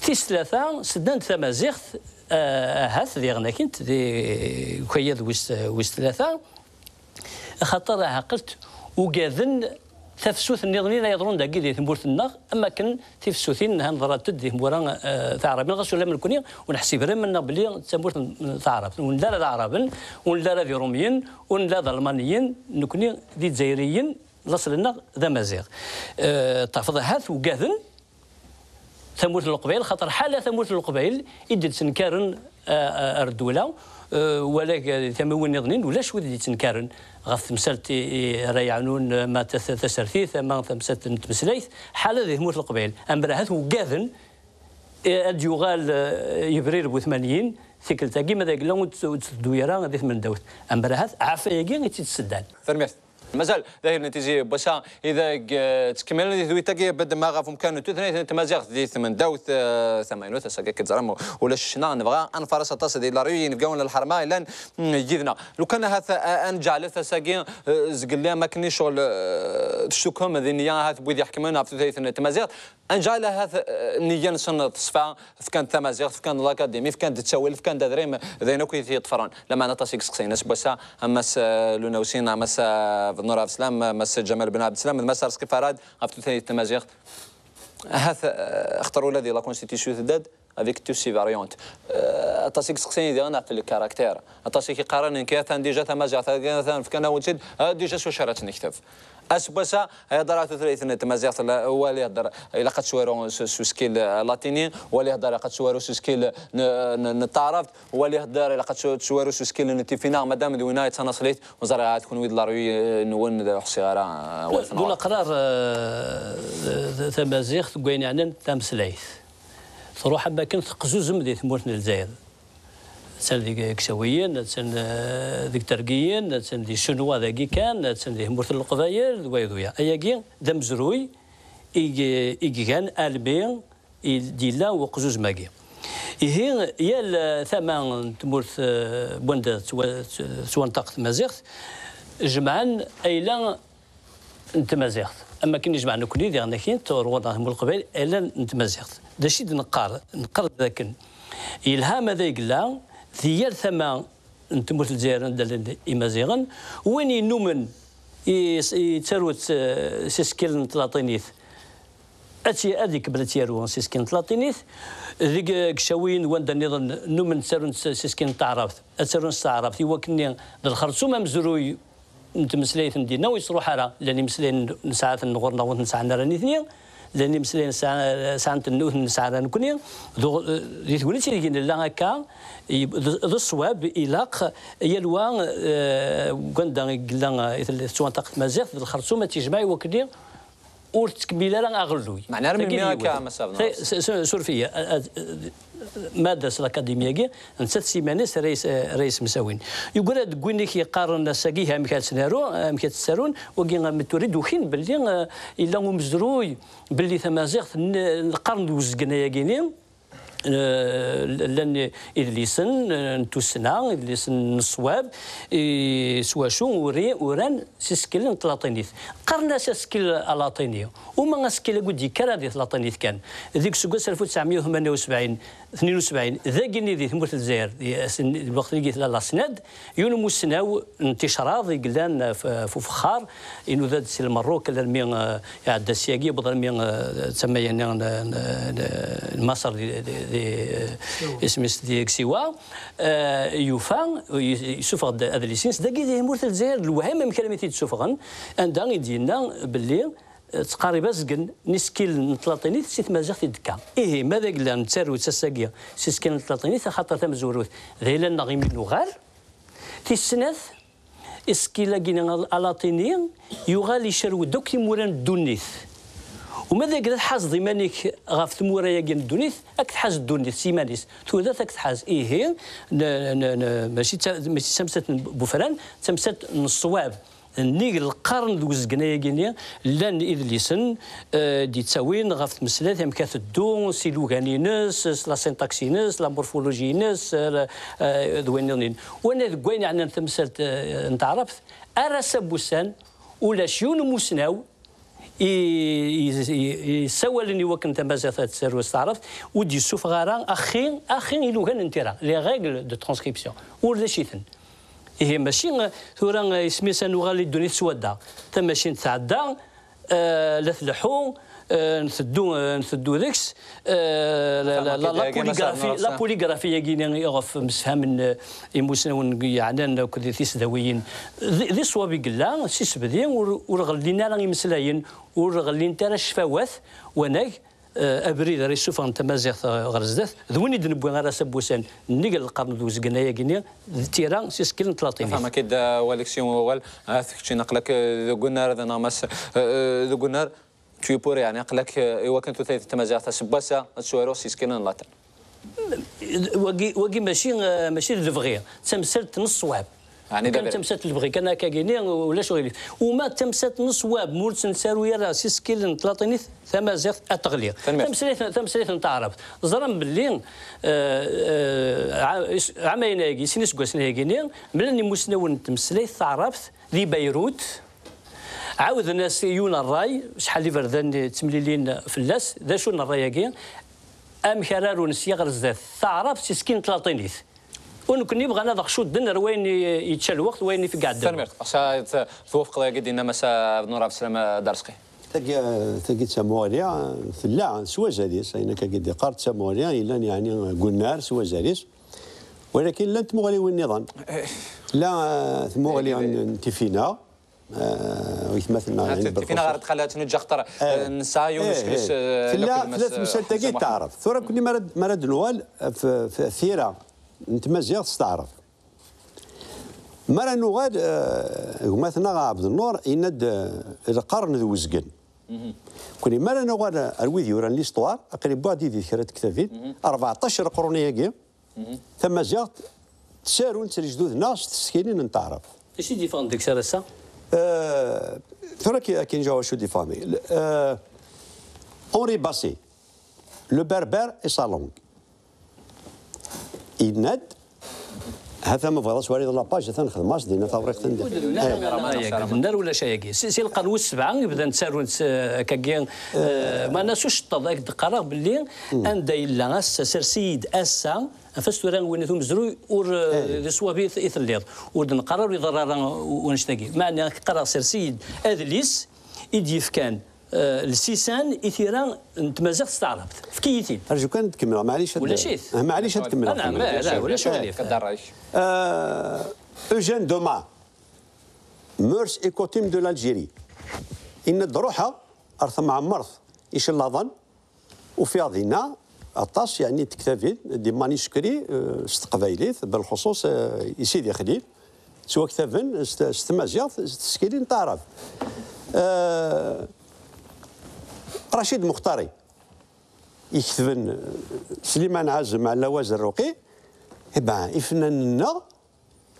Tis tlata, seddan-d tamaziɣt, eh, ahat diɣen akkin di ukayad wis, wis tlata, axaṭer ɛqelt ugaden tafsut nniḍen i la yeḍrun dagi di tmurt-nneɣ, am akken tifsutin neḍrant-d di tmura, eh, taɛrabin, ɣas ula ma nekkni ur neḥsib ara iman-nneɣ belli d tamurt n, n taɛrabt. Ur nelli ara d aɛraben, ur nelli ara d irumyen, ur nelli ara d almaniyen, nekkni d izzayriyen, laṣel-nneɣ d amaziɣ. Eh, tafeḍ ahat ugaden tamurt n Leqbayel, xaṭer ḥala tamurt n Leqbayel i d-yettnekkaren, eh, eh, ar ddula, Eh, wala g-, tamiwin nniḍen, ulac wid d-yettenkaren ɣef temsalt i, i ara yeɛnun, eh, ma ta-, ta-, tasertit, ama tamsalt n tmeslayt, ḥala di tmurt n Leqbayel. Amber ahat uggaden, eh, ad d-yuɣal, eh, yebrir bu tmanyin, tikkelt-agi ma d agla ur tt-, ur tetteddu ara di tmendawt. Amber ahat ɛafayagi i tt-id-sseddan. Tanemmirt. Mazal d ahil n tizi n wass-a ideg, eh, ttkemmilen di tedwilt-agi, bedd ma ɣef umkan n tutlayt n tmaziɣt di tmendawt, eh, tamaynut, ass-agi akka teẓram ulac ccna, nebɣa ad nfares aṭas di la rue yinebgawen n lḥerma yellan, mm, yid-neɣ. Lukan ahat, eh, ad nǧeɛlet ass-agi, eh, zgelli am akken i ccɣel, eh, tcukkem di nniya ahat n wid iḥekmen ɣef tutlayt n tmaziɣt, ad nǧeɛl ahat, eh, nniya-nsen teṣfa, fkan-d tamaziɣt, fkan-d lakadimi, fkan-d ttawil, fkan-d adrim, d ayen akk i t-yeṭṭfren. Lameɛna aṭas i yesseqsayen aseggas-a, am Mass, eh, Lunawsin, am Mass, eh, Bennour Abeslam, am Mass Ǧamal Ben Abdeslam, d Mass Arezqi Farad, ɣef tutlayt tamaziɣt. Ahat, eh, axaṭer ula di la constitution tedda-d avec toutes ses variantes. Eh, aṭas i yesseqsayen diɣen ɣef le caractère. Aṭas i k-iqqaren nekk atan déjà tamaziɣt, atan fkan-awen-tt-id, ah, déjà s wacu ara tt-nekteb. Aseggas-a, ihedder ɣef tutlayt n tmaziɣt, la, wali ihedder, ilaq ad tettwaru s, s uskil, eh, latini, wali ihedder ilaq ad tettwaru s uskil n, n, n taɛrabt, wali ihedder ilaq ad tettwaru s uskil n tifinaɣ, madam d winna yettanaṣlit, ur ẓriɣ ara kunwi d la rue, eh, nwen, d ḥsiɣ ara, eh, awal d ulaqrar, eh, d, d, tamaziɣt deg wayen yeɛnan tameslayt. Truḥ am wakken teqzuzem di tmurt n Lezzayer. Attan deg Iksawiyen, attan, eh, deg Tergiyen, attan di Ccinwa dagi kan, attan di tmurt n Leqbayel, d wayeḍ uya. Ayagi d amezruy i g-, i igan almi i d-yella uqzuzem-agi. Ihi, yal, eh, tama n tmurt, eh, n wanda tettwa-, tettwanṭaq tmaziɣt, jemɛen ayla n tmaziɣt. Am wakken i jemɛen nekkni diɣen akin, ɣur-neɣ Mulqbel, ala n tmaziɣt. D acu i d-neqqar? Neqqar d akken yelha ma d ay yella di yal tama n tmurt n Lezzayer anda llan imaziɣen, win yennumen i, yettaru s, s isekkilen n tlaṭinit, ad tt-, ad ikemmel ad tt-yaru s isekkilen n tlaṭinit. Deg, deg Icawiyen d wanda nniḍen nnumen ttarun s, s isekkilen n taɛrabt, ad ttarun s taɛrabt, i wakken-nni d lxerṣum amezruy n tmeslayt n dinna ur yettruḥ ara. Llan imeslayen nesɛa-ten ɣur-neɣ ur ten-sɛan ara nitni, llan imeslayen sɛa-, sɛan-ten ur ten-nesɛa ara nekni. D, di tegnit ideg nella akka, i, d, d ṣṣwab, ilaq yal wa, eh, deg wanda i yella, eh, i tella tettwanṭaq tmaziɣt, d lxerṣum ad tt-yejmeɛ i wakken ur tettkemmil ara aɣelluy. Meɛna ar melmi akka, yiwet. A Mass Abner? Suref-iyi, ma d-as l'Académie-agi, nettat s iman-is ara yes-, ara yesmesawin. Yeggra deg win i k-yeqqaren ass-agi, amek ad tt-naru, amek ad tt-ttarun, wagi, am turid ukin belli, eh, yella umezruy, belli tamaziɣt n, n lqern d uzgen ayagi-ni, eh, llan idlisen, eh, n tussna, idlisen n ṣṣwab, i, s wacu uri-, uran s isekkilen n tlaṭinit. Qqaren-as asekkil alaṭini. Uma asekkil-agi ur d-yekkar ara di tlaṭinit kan. Deg useggas alef u tesɛemya u tmanya u sebɛin, tnin u sebɛin, dagi-nni di tmurt n Lezzayer, di, di lweqt-nni tella la SNED, yiwen umussnaw n ticraḍ i yellan f-, f ufexxar, inuda-d si Lmerruk, alarmi, eh, iɛedda syagi, yewweḍ armi, eh, d tama-yanni n, n, n, n Maṣer di, di, di, eh, isem-is di Ksiwa, eh, yufa, yessufeɣ-d adlis-ines, dagi di tmurt n Lezzayer, d lewham amek armi t-id-sufɣen, anda i d-yenna belli, eh, ttqarib azgen n isekkilen n tlaṭinit si tmaziɣt i d-tekka. Ihi, ma d agla nettaru-tt ass-agi s isekkilen n tlaṭinit, axaṭer tamezwarut d ayla-nneɣ imi nuɣal. Tis snat, isekkil-agi-ni al-, alaṭini yuɣal icerrew-d akk imura n ddunit. Uma d agla tḥazeḍ iman-ik ɣef tmura-agi n ddunit, ad k-tḥaz ddunit s iman-is. Tura ad k-tḥaz, ihi, n-, n-, n-, mačči d ta-, mačči d tamsalt n Bufran, d tamsalt n ṣṣwab. Nnig lqern d uzgen ayagi-ni, llan idlisen, eh, d-yettawin ɣef tmeslayt, amek ad teddu, s ilugan-ines, s la syntaxe-ines, la morphologie-ines, eh, eh, d wayen nniḍen. Wana deg wayen yeɛnan tamsalt, eh, n taɛrabt, ar ass-a n wussan, ulac yiwen umusnaw i, i, i, i yessawalen i wakken tamaziɣt ad tettaru s taɛrabt, ur d-yessufeɣ ara axi, axi ilugan n tira, les règles de transcription. Ulac-iten. Ihi, mačči, eh, tura, eh, isem-is ad nuɣal i ddunit s wadda. Tamacint tɛedda, eh, la tleḥḥu, eh, nteddu, eh, nteddu deg-s, eh, la, la, la, la polygraphie, la polygraphie-agi-ni iɣef msefhamen, eh, imusnawen yeɛnan akked tisdawiyin. D, d ṣṣwab i yella, s isebdi, ur, ur ɣellin ara imeslayen, ur ɣellint ara ccfawat, wanag, Eh, abrid ara yessufɣen tamaziɣt, eh, ɣer zdat, d win i d-newwi ar ass-a n wussan, nnig n lqern d uzgen ayagi-nni, d tira s isekkilen n tlaṭinit. Fehmeɣ-k-id, eh, Walexi, wawal, ahat keččin aql-ak, eh, deg unnar, neɣ mass, eh, eh, deg unnar, tu es pour, yeɛni aql-ak, eh, i wakken tutlayt n tmaziɣt aseggas-a ad tt-waruɣ s isekkilen n latin. Wagi, wagi mačči, eh, mačči d lebɣi, d tamsalt n ṣṣwab. Ɛni d kan abrid? Tamsalt n lebɣi kan akka-gini, ulac uɣilif. Uma d tamsalt n ṣṣwab, ma ur tt-nettaru ara s isekkilen n tlaṭinit, tamaziɣt ad teɣli. Tanemmirt. Tameslayt, tameslayt n taɛrabt. Ẓran belli, eh, eh, ɛa-, is-, ɛamayen-agi, sin iseggasen-agi-ni, mlalen imusnawen n tmeslayt taɛrabt di Beyrut, ɛawden-as yiwen n ṛṛay, acḥal iberdan ttemlilin fell-as, d acu n ṛṛay-agi? Amek ara arun sya ɣer zdat taɛrabt s isekkilen n tlaṭinit? U nekkni bɣan ad ɣ-cudden ar wayen i, yečča lweqt, wayen i tgeɛden. Tanemmirt. Ass-a t-, twufqeḍ ayagi d-yenna Mass Ɛebdennur Ɛebdelselam Darezqi. Tagi, tagi d tamuɣli, tella s wazal-is, ayen akka i d-iqqar d tamuɣli, yellan yeɛni deg unnar s wazal-is. Walakin llant tmuɣliwin nniḍen. Tella, eh, tmuɣli n, n Tifinaɣ, eh, waytmaten-nneɣ, ah, yeɛni Tifinaɣ belxuṣuṣ. Ɣer dxel ad tnuǧǧ axaṭer, eh, nesɛa yiwen usekles, eh, tella, tella temsalt-agi n taɛrabt. Tura kunni mi ara d-, mi ara d-nuɣal f, f, f tira n tmaziɣt s taɛrabt. Mi ara nuɣal, eh, gma-tneɣ Ɛebdennur yenna-d, eh, lqern d uzgen. Kuni mi ara nuɣal ar wid yuran l'histoire, aql-i wwiɣ-d yid-i kra n tektabin, rbeɛṭac n leqrun-agi, tamaziɣt, ttarun-tt lejdud-nneɣ s tsekkin n taɛrabt. D acu i d-yeffɣen deg-s ar ass-a? Eh, tura ki-, akin jaw acu d-yeffɣen. Eh, Henri Basset, Le berbère et sa langue. Yenna-d, ha-t-a ma bɣiḍ ad twaliḍ la page, ha-t-a nexdem-as dinna tawriqt n d-, eh. Ur d-nennar ulac ayagi. Si, si lqern wis sebɛa i bdan ttarun s, eh, akkagi, eh, meɛna s uceṭṭeḍ, ad k-d-qqareɣ belli anda yella ass-a, sers-iyi-d ass-a, anef-as tura win i tumezruy, ur, eh, d ṣṣwab i t-, i telliḍ. Ur d-neqqar ara ur iḍerru ara u-, wanect-agi. Meɛna ad k-qqareɣ sers-iyi-d adlis i d-yefkan eh, lsisan i tira n tmaziɣt s taɛrabt. Efk-iyi-t-id. Rju kan ad kemmleɣ, maɛlic ad, ulac-it. Eh, maɛlic ad kemmleɣ. Ah, naɛam, la, ulac aɣilif. Eh, Eugène Doma, Mœurs et coutumes de l'Algérie. Yenna-d ruḥeɣ ar temɛemmert icellaḍen, ufiɣ dinna aṭas, yeɛni, n tektabin, des manuscrits, eh, s teqbaylit, belxuṣuṣ, eh, i Sidi Xlil, ttwaktaben s t-, s tmaziɣt, s tsekkin n taɛrabt. Eh, Racid Muxtari, iketben, eh, Sliman Ɛazem, Ɛella Wazerruqi, eh ben, ifennanen-nneɣ,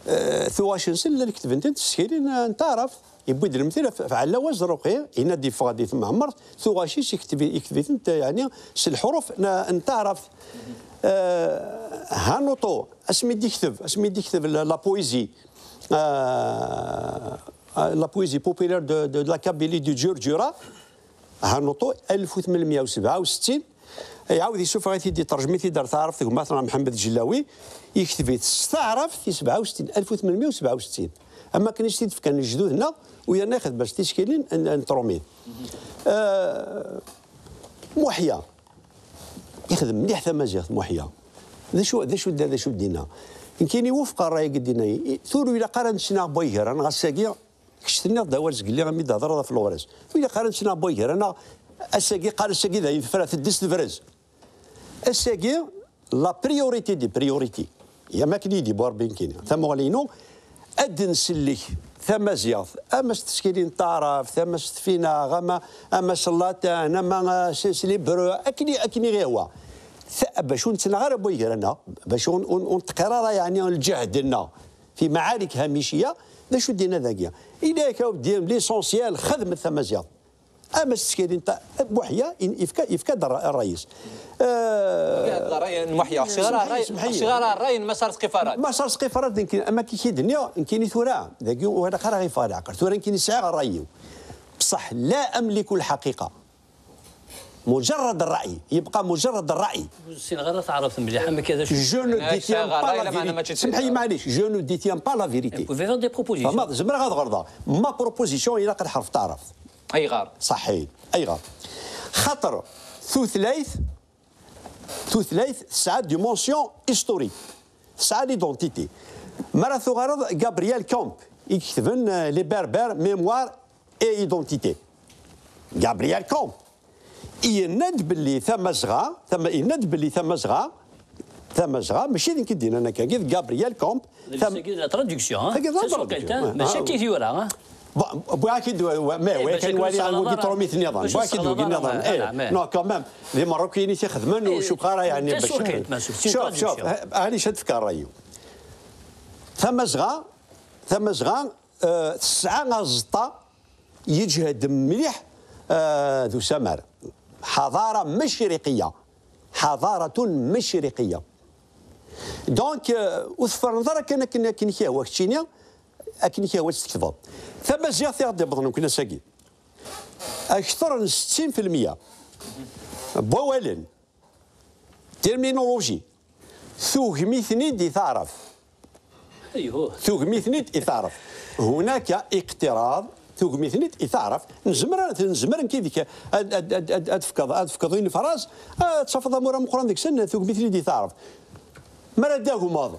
eh, tuɣac-nsen llan ketben-tent s tsekkin n, n taɛrabt. Yewwi-d lemtil ɣef, ɣef Ɛella Wazerruqi, yenna-d yeffeɣ-d di temɛemmert, tuɣac-is ikteb-, ikteb-itent, eh, yeɛni s lḥuruf n, n taɛrabt. Eh, Hanuṭu, asmi d-ikteb, asmi d-ikteb la, la poésie, eh, la poésie populaire de, de, de la Kabylie du Djurdjura, Hanuṭu, alef u tmenmya u sebɛa u settin, iɛawed yessufeɣ-it-id, iṭerjem-it-id ar taɛrabt gma-tneɣ Mḥemmed Ǧellawi, yekteb-it s taɛrabt i sebɛa u settin, alef u tmenmya u sebɛa u settin. Am wakken i s-t-id-fkan lejdud-nneɣ, u yerna ixdem-as tiskilin n, n tṛumit. Eh, Muḥya, ixdem mliḥ tamaziɣt Muḥya. D acu, d acu, d acu d-yenna? Nekkini wufqeɣ ṛṛay-agi d-yenna. I, tura ur ilaq ara ad nesnaɣ Bway Gar-aneɣ ass-agi, kečč tenniḍ-d awal zgelli imi d-thedreḍ ɣef Lewṛas. Ur ilaq ara ad nesnaɣ Bway Gar-aneɣ ass-agi, qqar ass-agi dayen tefra, teddez tebrez. Ass-agi, la priorité des priorités, am akken i d-yewwi Ṛebbi nekkini. Tamuɣli-inu, ad d-nsellek tamaziɣt, ama s teskilin n taɛrabt, ama s tfinaɣ, ama, ama s latin, ama, eh, s, s l'hébreu, akken i, akken i ɣ-ihwa. Ta-, bac ur nettnaɣ ara Bway Gar-aneɣ, bac ur, ur, ur nettqir ara, yeɛni, lǧehd-nneɣ fi maɛarik hamiciya, d acu d-yenna dagi? Ilak a webdi, l'essentiel, xedmet tamaziɣt. Ama s teskilin ta-, Muḥya in-, yefka, yefka-d ṛṛ-, ṛṛay-is. Eh, yefka-d ṛṛay n Muḥya. Ur ḥṣiɣ ara ṛṛay, ur ḥṣiɣ ara ṛṛay n Mass Arezqi Farad. Mass Arezqi Farad, nekkini, am akken i k-id-nniɣ, nekkini tura, dagi ur ilaq ara ɣ-yeffeɣ leɛqel. Tura nekkini sɛiɣ ṛṛay-iw. بصح لا أملك الحقيقة. مجرد الرأي، يبقى مجرد الرأي. Ur ssineɣ ara taɛrabt mliḥ, am akka d acu. Je ne détiens pas la vérité. Semḥ-iyi, maɛlic, je ne détiens pas la vérité. Vous pouvez faire des propositions. Fehmeḍ? Zemreɣ ad ɣelḍeɣ. Ma proposition ilaq ad ḥerf taɛrabt. Ayɣer? Ṣaḥḥit. Ayɣer? Xaṭer tutlayt, tutlayt tesɛa dimension historique. Tesɛa l'identité. Mi ara tuɣaleḍ Gabriel Camp, i iketben, euh, Les Berbères, Mémoire et Identité. Gabriel Camp, Yenna-d belli Tamazɣa, tama, yenna-d belli Tamazɣa, Tamazɣa, mačči d nekk i d-yennan akka, d Gabriel Combe. Tam- Tagi d la traduction, hein? Tagi d la traduction. Tasuqilt, hein? Ouais. Mačči akka i tura, hein? Bon, wwiɣ-ak-id, mais oui, kan wali wagi trumit nniḍen. Wwiɣ-ak-id wagi nniḍen. Eh, non, quand même, d imeṛṛukiyen i t-ixedmen, ur cukkeɣ ara, yeɛni, bac. Tasuqilt, ma c'est une traduction. Šuf, šuf, eh, ɛni ad fkeɣ ṛṛay-iw. Tamazɣa, Tamazɣa, eh, tesɛa aẓeṭṭa yeǧhed mliḥ, eh, d usamar. حضارة مشرقية. حضارة مشرقية. Donc, eh, ur tferneḍ ara kan akken, akken i k-yehwa keččini, akken i k-yehwa ad tt-tektbeḍ. Tamaziɣt i ɣ-d-iwwḍen uknas-agi, akteṛ n settin fi lmeyya n wawalen, terminologie, tugem-iten-id i taɛrabt. Ayhuh. Tugem-iten-id i taɛrabt. هناك اقتراض, tugem-iten-id i taɛrabt. Nezmer, nezmer nekk yid-k ad, ad, ad, ad, ad fkeḍ, ad fkeḍ une phrase, ad tafeḍ amur ameqqran deg-sen, tugem-iten-id i taɛrabt. Mi ara d-tagmeḍ,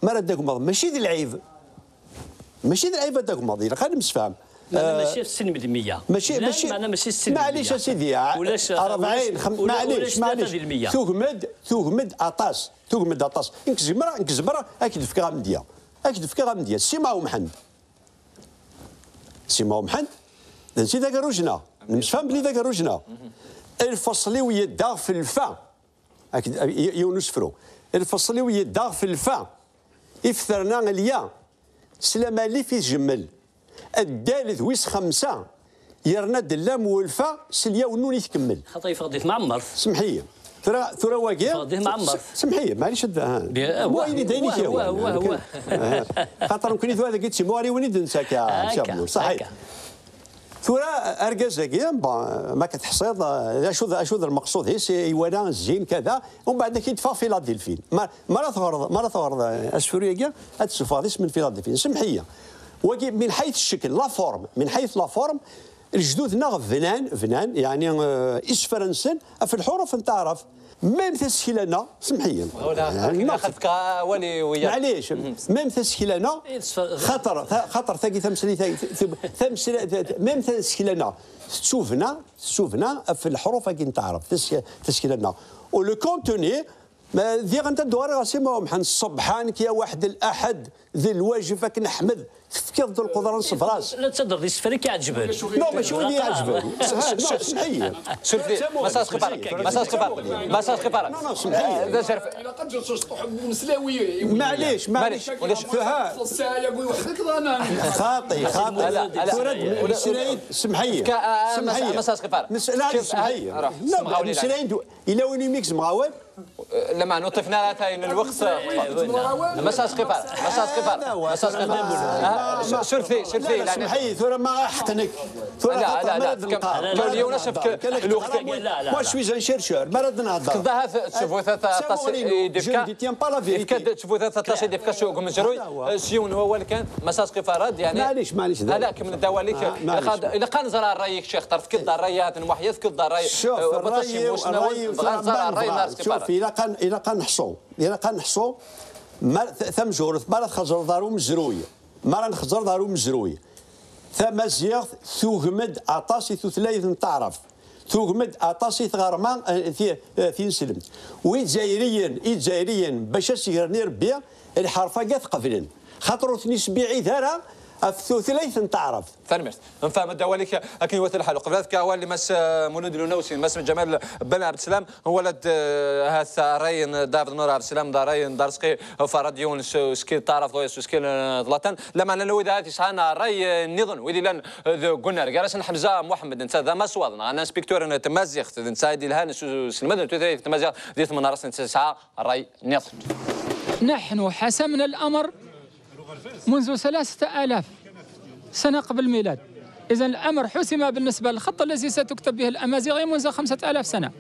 mi ara d-tagmeḍ, mačči d lɛib. Mačči d lɛib ad d-tagmeḍ, ilaq ad nemsefham. Meɛna, eh, mačči settin di lmeyya. Mačči, mačči, meɛna mačči settin di lmeyya. Maɛlic a sidi, ah, ulac, ah, rebɛin, ulac, xem-, ulac, maɛlic, ulac maɛlic. Tlata di lmeyya. Tugem-d, tugem-d aṭas, tugem-d aṭas. Nekk zemreɣ, nekk zemreɣ ad k-d-fkeɣ amedya. Ad k-d-fkeɣ amedya. Sima Umḥend. Sima Umḥend, d netta i d agerruj-nneɣ. Nemsefham belli d agerruj-nneɣ. Lfeṣl-iw yedda ɣef lfa. Ak-, y-, yiwen usefru. Lfeṣl-iw yedda ɣef lfa. Ifterna lya. S lamalif i tjemmel. Addal d wis xemsa. Yerna-d llam welfa s lyaw nnun i tkemmel. Xaṭer yeffeɣ-d i tmeɛmert. Semḥ-iyi. Tura, tura wagi. Yeffeɣ-d i tmeɛmert. S-, semḥ-iyi, maɛlic ad, ha. Bi-, eh, wah, wayen i d ayen i wah, k-yehwan, wah, wah, wah. Eh, xaṭer nekkni tura dagi d timuɣriwin i d-nettak, a, akka, Shablu. Ṣaḥit. Akka. Tura, argaz-agi, bon, ma k-teḥṣiḍ, eh, acu d, acu d lmeqsud-is, eh, iwala zzin, kada, umbeɛd ad k-id-teffeɣ Philadelphie. Ma, ma ara teɣreḍ, ma ara teɣreḍ, eh, asefru-agi, ad tessufɣeḍ isem n Philadelphie. Semḥ-iyi. Wagi, min ḥayt ccekl, la forme, min ḥayt la forme, lejdud-nneɣ bnan, bnan, yeɛni, eh, isefra-nsen ɣef lḥuruf n taɛrabt. Même tasekla-nneɣ, semḥ-iyi. Wala, akken axef ka awal i wiyaḍ. Maɛlic, même tasekla-nneɣ, xaṭer, ta-, xaṭer tagi tameslayt, ta-, ta-, tamesla-, ta-, ta-, même tasekla-nneɣ, tettubna, tettubna ɣef leḥruf-agi n taɛrabt, tas-, tasekla-nneɣ. U le contenu, ma diɣen ad d-uɣaleɣ ɣer Sima Umḥend, ṣebḥan-k ya waḥed l-aḥed, d lwajeb ad k-neḥmed, tefkiḍ-d lqudra n ṣṣebr-as. La ttadreḍ isefra i k-iɛeǧben. Non, mačči win i iɛeǧben. Ah, non, semḥ-iyi. Suref-iyi, ma sas xifar, ma sas xifar, ma sas xifar. Non, non, semḥ-iyi. D azref. Ilaq ad ǧǧeɣ s uṣṭuḥ n umeslawi. Maɛlic, maɛlic. Maɛlic, ulac. Xaṭi, xaṭi. Ala, ala. Tura d-, ulac. Semḥ-iyi. Semḥ-iyi. Ma sas xifar. Mesla, semḥ-iyi. Non, meslayen d-, yella win i m-igezmeɣ awal? Lameɛna ur ṭṭifen ara ata n lweqt. Ma sas xifar, ma sas xifar, ma sas xifar. Ah, suref-iyi, suref-iyi, la, la. Semḥ-iyi, tura ma ḥeqq-ik. Tura la, xaṭer la, ma la, ad nqar. Moi, je suis un chercheur, ma ad nehder. Tfeḍ ahat tcebut aṭas i d-ifka. Ifka-d tcebut aṭas i d-ifka s umezruy. S yiwen n wawal kan, ma sas xifar, yeɛni. Maɛlic, maɛlic, ala, kemmel-d awal-ik. Ilaq ad, ilaq ad nẓer ṛṛay-ik, Ccix, xaṭer tefkiḍ-d ṛṛay ahat n Muḥya, tefkiḍ-d ṛṛay, eh, Baṭac Yemmusnawen, dɣa nẓer ṛṛay n Arsqi Ferhat. Ilaq ad, ilaq ad neḥṣu, ilaq ad neḥṣu, ma, t-, tamezwarut, mi ara txeẓreḍ ɣer umezruy, mi ara nxeẓreḍ ɣer umezruy, tamaziɣt tugem-d aṭas i tutlayt n taɛrabt, tugem-d aṭas i tɣerma, eh, ti-, eh, tineslemt. U Izzayriyen, Izzayriyen, bac ad s-gren irebbi, lḥerf-agi ad t-qeblen. Xaṭer ur ten-isbiɛid ara ɣef tutlayt n taɛrabt. Tanemmirt. Nfehmed-d awal-ik akken iwata lḥal. Uqbel ad fkeɣ awal i Mass, eh, Mulud Lunawsi, Mass Ǧamal Ben Ɛebdeslam, nwala-d, eh, ahat ṛṛay n Dda Ɛebdennur Ɛebdeslam, d ṛṛay n Dda Ṛezqi Ferhat, yiwen s usekkil n taɛrabt, wayeḍ s usekkil n, eh, ṭṭlatan. Lameɛna n wid ahat yesɛan ṛṛay, eh, nniḍen, wid yellan, eh, deg unnar, gar-asen Ḥemza Muḥemmed, netta d amaswaḍ neɣ anaspektur n tmaziɣt, d netta i d-yelhan s uselmed n tutlayt n tmaziɣt di tmenɣast n tesɛa. Ṛṛay nniḍen. نحن حسمنا الأمر منذ ثلاثة آلاف سنة قبل الميلاد. إذن الأمر حسم بالنسبة للخط الذي ستكتب به الأمازيغية منذ خمسة آلاف سنة.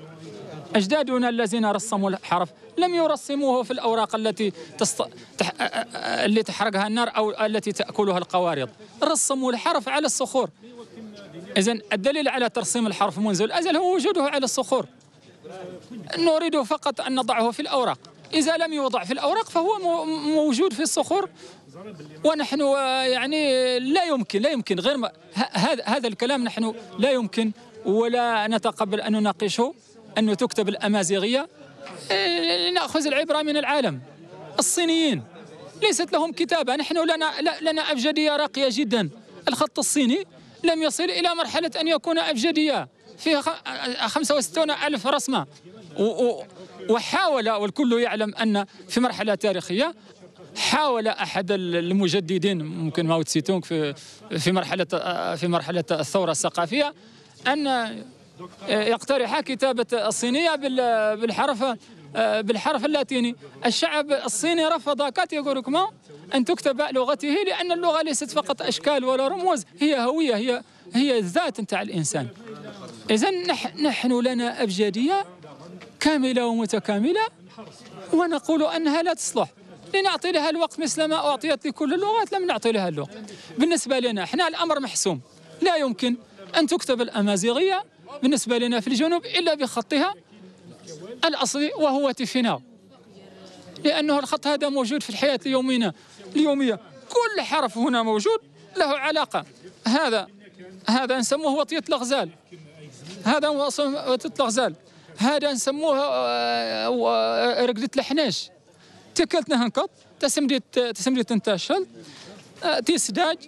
أجدادنا الذين رسموا الحرف لم يرسموه في الأوراق التي تست-، تح-، اللي تحرقها النار أو التي تأكلها القوارض. رسموا الحرف على الصخور. إذن الدليل على ترسيم الحرف منذ الأزل هو وجوده على الصخور. نريد فقط أن نضعه في الأوراق. إذا لم يوضع في الأوراق فهو مو-، موجود في الصخور. ونحن، آه، يعني لا يمكن، لا يمكن غير ما-، ه-، هذا، هذا الكلام نحن لا يمكن ولا نتقبل أن نناقشه أن تكتب الأمازيغية. آه، نأخذ العبرة من العالم. الصينيين ليست لهم كتابة. نحن لنا، ل-، لنا أبجدية راقية جدًا. الخط الصيني لم يصل إلى مرحلة أن يكون أبجدية فيها خ-، خمسة وستون ألف رسمة. و-، و-، وحاول، والكل يعلم أن في مرحلة تاريخية حاول أحد ال-، المجددين، ممكن ماو تسي تونغ، في، في مرحلة، في مرحلة الثورة الثقافية، أن يقترح كتابة الصينية بال-، بالحرف، بالحرف اللاتيني. الشعب الصيني رفض كاتيغوريكمون أن تكتب لغته، لأن اللغة ليست فقط أشكال ولا رموز، هي هوية، هي، هي الذات نتاع الإنسان. إذن نح-، نحن لنا أبجدية كاملة ومتكاملة، ونقول أنها لا تصلح. لنعطي لها الوقت مثل ما أعطيت لكل اللغات، لم نعطي لها الوقت. بالنسبة لنا احنا الأمر محسوم، لا يمكن أن تكتب الأمازيغية بالنسبة لنا في الجنوب إلا بخطها الأصلي، وهو تيفيناو، لأنه الخط هذا موجود في الحياة اليومية، اليومية. كل حرف هنا موجود له علاقة. هذا، هذا نسموه وطية الغزال، هذا هو اسم وطية الغزال، هذا نسموه، آه، آه، رقدة الحناش. تكلت نهنكط، تسمديت، تسمديت انت الشل، آه، تيسداج.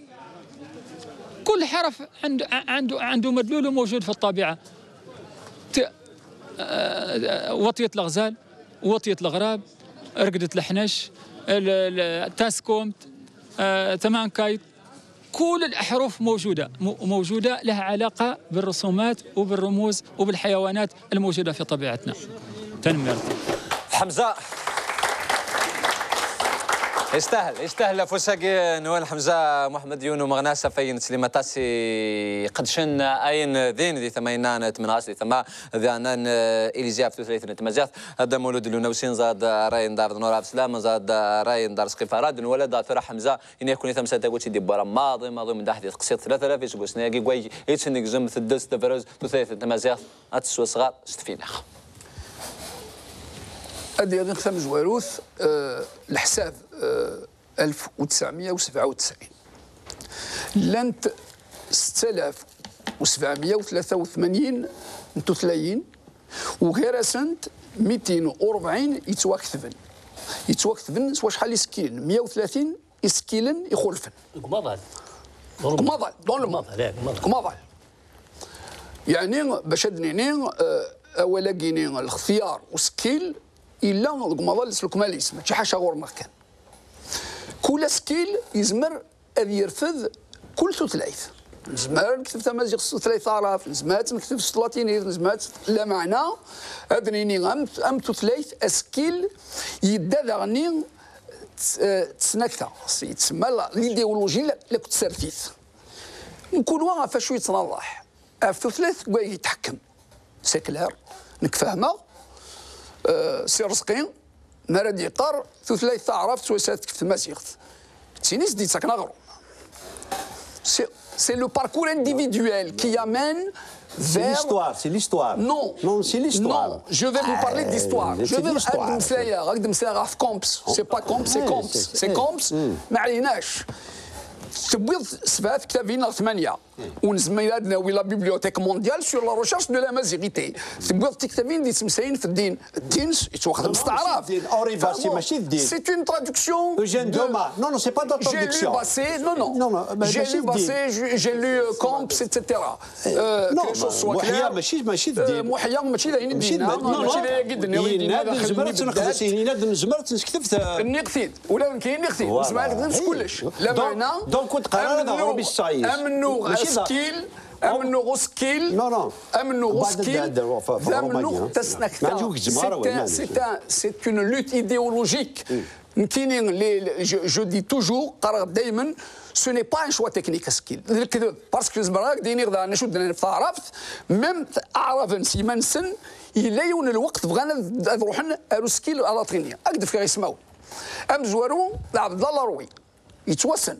كل حرف عنده، عنده، عنده مدلول موجود في الطبيعة. ت-، آه، وطية الغزال، وطية الغراب، رقدة الحنش، ال-، ال-، تاسكومت، آه، تمانكايت. كل الأحرف موجودة، م-، موجودة، لها علاقة بالرسومات وبالرموز وبالحيوانات الموجودة في طبيعتنا. تنميرت. حمزة. يستاهل، يستاهل افوساكي نوال حمزة محمد يونو مغناس فين سليمة تاسي قدشن اين دين دي ثمينان تمنغاس دي ثما ذانان اليزياف ثلاثة تمازيغت. هذا مولود لونوسين زاد راين دار نور عبد السلام زاد راين دار سقيفة راد ولا دار فرح حمزة. إن يكون ثمسة تاكوتي دي برا ماضي ماضي من دحدي تقصير ثلاثة آلاف يسقوسنا كي كواي يتسنق زم تدس تفرز ثلاثة تمازيغت. اتسوى صغار ستفينخ. Ad yerr tamezwarut, eh, leḥsab, eh, ألف وتسعمية وسبعة وتسعين. Llant ستة آلاف وسبعمية وثلاثة وثمانين n tutlayin, u gar-asent ميتين وربعين yettwaketben. Yettwaketben s wacḥal isekkilen? مية وثلاثين isekkilen ixulfen. Deg umaḍal. Deg umaḍal, dans le monde. Deg umaḍal. Yeɛni, bac ad d-nini, eh, awal-agi-ni, lextyar usekkil, yella deg umaḍal s lekmal-is, mačči ḥaca ɣur-neɣ kan. Kul asekkil yezmer ad yerfed kul tutlayt. Nezmer ad nekteb tamaziɣt s tutlayt taɛrabt, nezmer ad tt-nekteb s tlatinit, nezmer ad tt-, lameɛna ad nini am, am tutlayt asekkil yedda daɣenni s, eh, tesnakta, s-, yettsemma la, l'idéologie la, la tsertit. Mkul wa ɣef acu yettnaḍaḥ, ɣef tutlayt deg wayeg yetḥekkem. C'est clair, nekk fehmeɣ, eh, Si Rezqi, mi ara d-yeqqar tutlayt taɛrabt s wayes ara tekf tmaziɣt, d tin i s-d-yettaken aɣrum. C'est, c'est le parcours individuel qui amène vers... C'est l'histoire, c'est l'histoire. Non. Non, c'est l'histoire. Non, je vais vous parler d'histoire. Je vais, ad d-mmeslayeɣ, ad d-mmeslayeɣ ɣef Comps. C'est pas Comps, c'est Comps. C'est Comps. Ma ɛyinac. Tewwiḍ sebɛa tektabin neɣ tmanya. Ur nezmir ad nawi la bibliothèque mondiale sur la recherche de l'amazigité. Tewwiḍ tiktabin d-yettmeslayen f ddin. Ddin yettwaxdem s taɛrabt. Oriba, c'est mačči d ddin. C'est une traduction. Eugène Doma. Non, non, c'est pas de la traduction. J'ai lu Basset, non, non. Non, non, j'ai lu Basset, j'ai lu, euh, Comps, et cetera. Euh, que les choses soient claires. Muḥya mačči, mačči d ddin. Muḥya mačči d ayen i d-yenna. Mačči d, non, non. Yenna-d nezmer ad tt-nexdes, yenna-d nezmer ad tt-nekteb. Nniɣ-t-id. Ula d nekk nniɣ-t-id. Nezmer ad nexdem s kullec. Lameɛna, donc ur d-qqar ara d aɣrum i tesɛid. Amennuɣ asekkil, amennuɣ usekkil, amennuɣ usekkil, d amennuɣ tasnakta. C'est un, c'est un, c'est une lutte idéologique. Nekkini, les, les, je, je dis toujours, qqareɣ daymen, ce n'est pas un choix technique asekkil. D lekdeb, parce que zemreɣ ad ak-d-iniɣ daɣen acu d-nnan ɣef taɛrabt, même aɛraben s yiman-nsen, yella yiwen n lweqt bɣan ad, ad ruḥen ar usekkil alatini. Ad ak-d-fkeɣ ismawen. Amezwaru d Ɛebdella Larwi, yettwassen.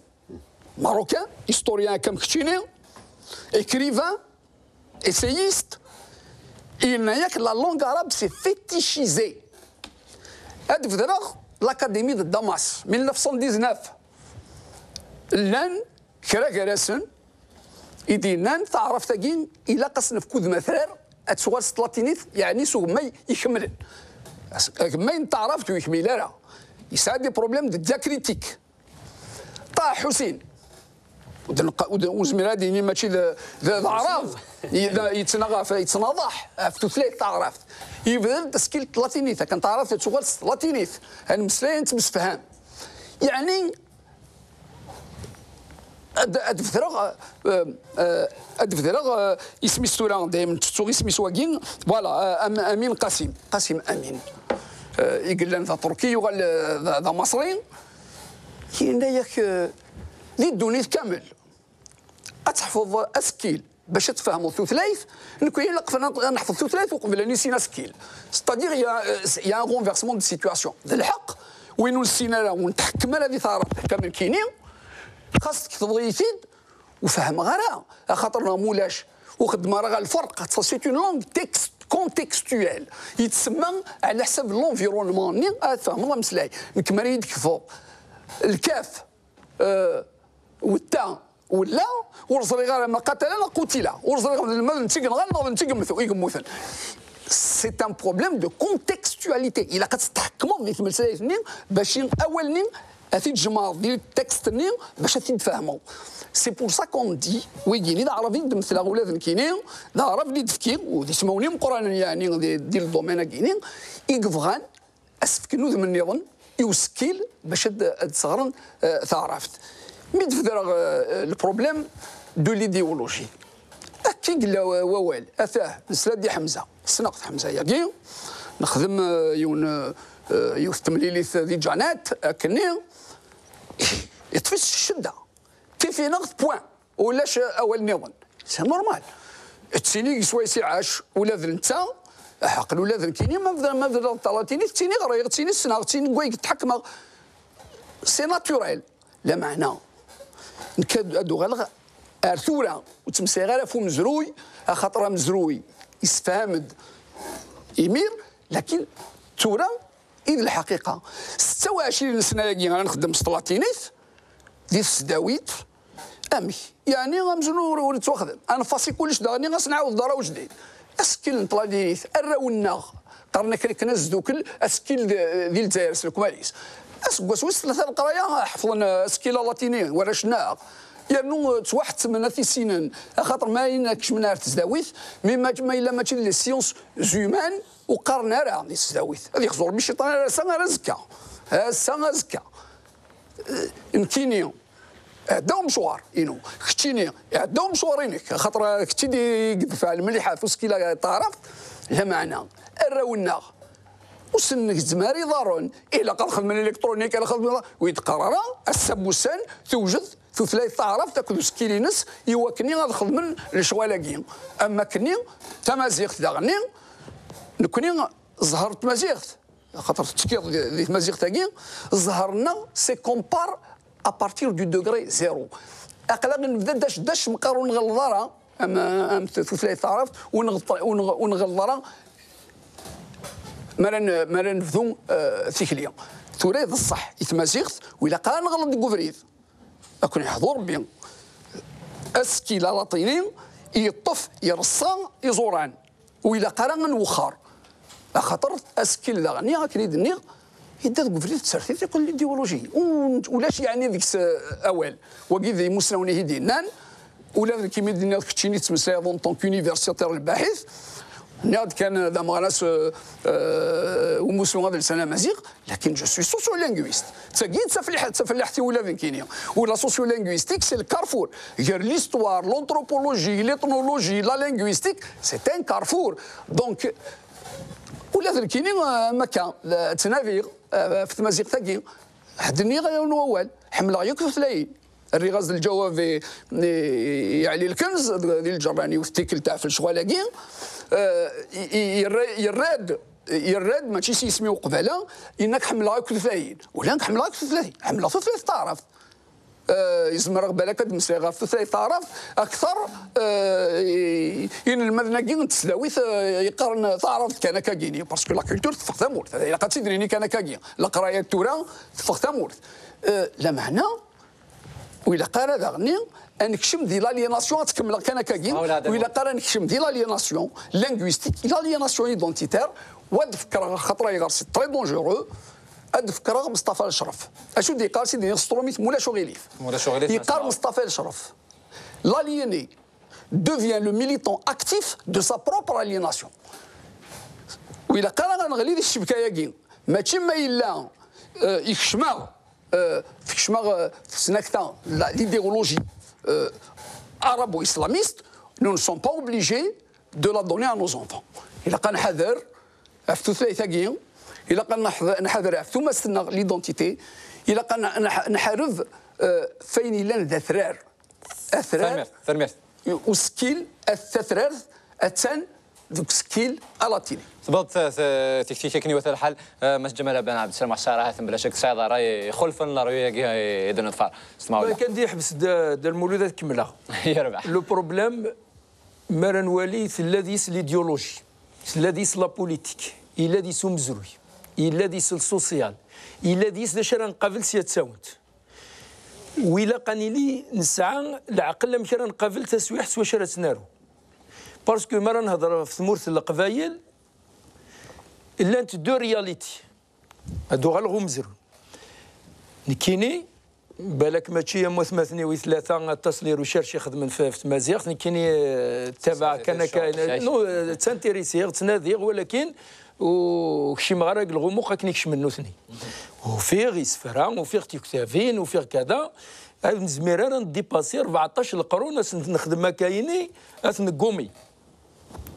Marocain, historien akka am keččini, écrivain, essayiste, yenna-yak la langue arabe c'est fétichisé. Ad bedreɣ l'académie de Damas, mille neuf cent dix-neuf. Llan kra gar-asen i d-yennan taɛrabt-agi ilaq ad s-nefk udem atrar, ad tuɣal s tlatinit, yeɛni s ugemmay ikemlen. As- agemmay n taɛrabt ur yekmil ara, yesɛa des problèmes de diacritique. Ṭaḥ Ḥusin, ur d-neqqa- ur d- ur nezmir ad d-nini mačči d d- d aɛrab, yettnaḍaḥ ɣef yettnaḍaḥ ɣef tutlayt taɛrabt. Yebder-d askil n tlatinit, akken taɛrabt ad tuɣal s tlatinit, ad nemmeslay ad nettemsefham. Yeɛni ad ad bdreɣ, eh, eh, ad bdreɣ, eh, isem-is tura, dayem ttettuɣ isem-is wagi, voilà, eh, Am- Amin Qasim, Qasim Amin, eh, i yellan d aṭurki, yuɣal, eh, d d amaṣri. Yenna-yak, eh, di ddunit kamel, ad teḥfeḍ asekkil bac ad tfehmeḍ tutlayt, nekk ilaq ad neḥfeḍ tutlayt uqbel ad nissin asekkil. C'est-à-dire, il y a, euh, il y a un renversement de situation. D lḥeqq, win ur nessin ara, ur netḥekkem ara di taɛrabt akka nekkini, xas tketbeḍ-iyi-t-id, ur fehmeɣ ara, axaṭer neɣ mulac, ur xeddmeɣ ara ɣer lferq. C'est une langue text- contextuelle. Yettsemma ɛla ḥsab l'environnement-nni ara tfehmeḍ ameslay. Nekk mi ara yi-d-tkefḍ lkaf, euh, wetta, wella, ur ẓriɣ ara ma qatala neɣ qutila, ur ẓriɣ d lmal n tigneɣ neɣ d tigemmtu i yemmuten. C'est un problème de contextualité. Ilaq ad tetḥekmeḍ di tmeslayt-nni bac awal-nni ad t-id-tjemɛeḍ di texte-nni bac ad t-id-tfehmeḍ. C'est pour ça qu'on dit, wigini d aɛrab i d-mmetleɣ ula d nekkini, d aɛrab i d-fkiɣ, u d ismawen imeqqranen yeɛni di, di le domaine-agi-ni, i yebɣan asefk n udem nniḍen i usekkil bac ad, ad sɣren, eh, taɛrabt. Mi d-bedreɣ, eh, le problème de l'idéologie. Akka i yella wa- wawal, atah, nesla-d i Ḥemza. Ssneɣ-t Ḥemza-yagi, nexdem, eh, yiwen, eh, yiwet temlilit di Ǧanat, akkenni, yeṭṭef-it s ccedda. Kif ineɣ-t, point. Ulac awal nniḍen. C'est normal. Ttini swayes iɛac ula d netta, aql ula d nekkini, ma bda- ma bedreɣ talatinit, ttini ɣriɣ, ttini ssneɣ, ttini deg wayeg tḥekmeɣ. C'est naturel. Lameɛna, nekk ad ad uɣaleɣ ar tura, ur ttmeslayeɣ ara ɣef umezruy, axaṭer amezruy yessefham-d imir, lakin tura i d lḥaqiqa. Setta u ɛecrin sna-agi ara nxeddem s tlatinit, di tesdawit, amek? Yeɛni amzun ur, ur yettwaxdem. Ad nfasi kullec daɣen, ad s-nɛawed ḍara ujdid. Asekkil n tlatinit, arraw-nneɣ, qqaren-ak akken asdukel, asekkil d- di Lezzayer s lekmal-is. Aseggas wis tlata leqraya, ḥefḍen asekkil alatini, warrac-nneɣ. Yernu, eh, ttwaḥettmen ad t-issinen, axaṭer ma ayen kecmen ar tesdawit, mi ma, ma yella mačči d les sciences humaines, ur qqaren ara di tesdawit. Ad yexzu Rebbi cciṭan ar ass-a, ar azekka. Ass-a, azekka. Eh, nekkini, iɛedda umecwar-inu. Keččini, iɛedda umecwar-inek. Axaṭer, eh, kečč i d-, i yedfɛen mliḥ ɣef usekkil-a n taɛrabt, lameɛna, arraw-nneɣ, ur sen-ngezzem ara iḍarren. Ilaq ad xedmen électronique, ilaq ad xedmen, ur yi-d-qqar ara, ass-a n wussan, tewjed tutlayt taɛrabt akked usekkil-ines i wakken ad xedmen lecɣal-agi. Am wakken tamaziɣt daɣen, nekkni ẓẓher n tmaziɣt, xaṭer tettekkiḍ di, di tmaziɣt-agi, ẓẓher-nneɣ, c'est qu'on part à partir du degré zéro. Aql-aɣ nebda dac dac, meqqar ur nɣelleḍ ara am, am tutlayt taɛrabt, ur nɣeṭ- ur nɣ- ur nɣelleḍ ara mi ara n- mi ara nebdu, eh, tikli. Tura d ṣṣeḥ i tmaziɣt, ur ilaq ara ad nɣelleḍ deg ubrid. Ad ken-yeḥḍu Rebbi. Asekkil alaṭini yeṭṭef, ireṣṣa iẓuran. Ur ilaq ara ad nwexxer. Axaṭer asekkil daɣen, akken i d-nniɣ, yedda deg ubrid n tsertit akked l'idéologie. U- ulac yeɛni deg-s, eh, awal. Wagi d imusnawen i t-id-yennan. Ula d nekk imi d-nniɣ keččini tettmeslayeḍ en tant qu'universitaire lbaḥit, nniɣ-d kan d ameɣnas, euh, euh, umussu adelsan amaziɣ, lakin je suis sociolinguiste. D tagi d tafellaḥt, d tafellaḥt-iw ula d nekkini. U la sociolinguistique, c'est le carrefour. Gar l'histoire, l'anthropologie, l'ethnologie, la linguistique, c'est un carrefour. Donc, ula d nekkini, euh, am akka, la- ttnadiɣ, euh, ɣef tmaziɣt-agi. Ad d-nniɣ yiwen wawal, ḥemmleɣ yakk tutlayin. Rriɣ-as-d lǧawab i, i, i Ɛli Lkenz, di lǧerran-iw tikkelt ɣef lecɣal-agi. Eh, i- i- yerra- yerra-d, yerra-d, mačči s yisem-iw qbala, yenna-k ḥemmleɣ akk tutlayin. Ula nekk ḥemmleɣ akk tutlayin. Ḥemmleɣ tutlayt taɛrabt. Eh, zemreɣ balak ad d-meslayeɣ ɣef tutlayt taɛrabt akteṛ, eh, i- inelmaden-agi n tesdawit, eh, yeqqaren taɛrabt kan akkagini, parce que la culture teffeɣ tamurt. Ilaq ad tt-id-nini kan akkagi. Leqraya tura teffeɣ tamurt. Eh, lameɛna, Ur ilaq ara daɣen ad nekcem di l'aliénation, ad tkemmleɣ kan akkagi. Ur ilaq ara nekcem di l'aliénation linguistique, l'aliénation identitaire, wa d-fekkreɣ xaṭer ayɣer c'est très dangereux. Ad d-fekkreɣ Meṣṭafa Lecref. Acu d-yeqqar Sidi Sṭrumit, mulac uɣilif? Mulac uɣilif, yeqqar Meṣṭafa Lecref: l'aliéné devient le militant actif de sa propre aliénation. Ur ilaq ara ad neɣli di ccebka-agi. Mačči ma yella, euh, ikcem-aɣ, euh, tekcem-aɣ, euh, tesnakta, la, l'idéologie, euh, arabo-islamiste, nous ne sommes pas obligés de la donner à nos enfants. Ilaq ad nḥader ɣef tutlayt-agi, ilaq ad nḥader ɣef tumast-nneɣ, l'identité, ilaq ad nḥareb, euh, f ayen yellan d atrar. Atrar. Tanemmirt, tanemmirt. Usekkil, at-, tatrart, attan deg usekkil alatini. Tebɣeḍ tikti akken iwata lḥal, eh, Mass Ǧamal Ben Ɛebdeslam, ur ḥṣiɣ ara ha-ten bla cak tesɛiḍ ara ixulfen la rue-agi i d-neḍfer. S tmawla. Kan di ḥbes Dda, Dda Lmulud ad kemmleɣ. Yerbeḥ. Le problème, mi ara nwali, tella deg-s l'idéologie, tella deg-s la politique, yella deg-s umezruy, yella deg-s le social, yella deg-s d acu ara nqabel sya d tawent. Wi ilaq ad nili nesɛa leɛqel amek ara nqabel taswiɛt s wacu ara tt-naru. Parce que mi ara nehder ɣef tmurt n Leqbayel, llant deux réalités. Ad uɣaleɣ umezruy. Nekkini, balak mačči am watmaten-iw i tlata aṭas n les recherches i xedmen f-, f tmaziɣt, nekkini, eh, ttabaɛ kan akka, no, eh, ttantéressiɣ, ttnadiɣ, walakin ur kcimeɣ ara deg lɣumuq akken i kecmen nutni. Ufiɣ isefra, ufiɣ tiktabin, ufiɣ kada. Ad nezmir ara ndipasi rbeɛṭac leqrun, ad sen-nexdem akka-ini, ad t-neggumi.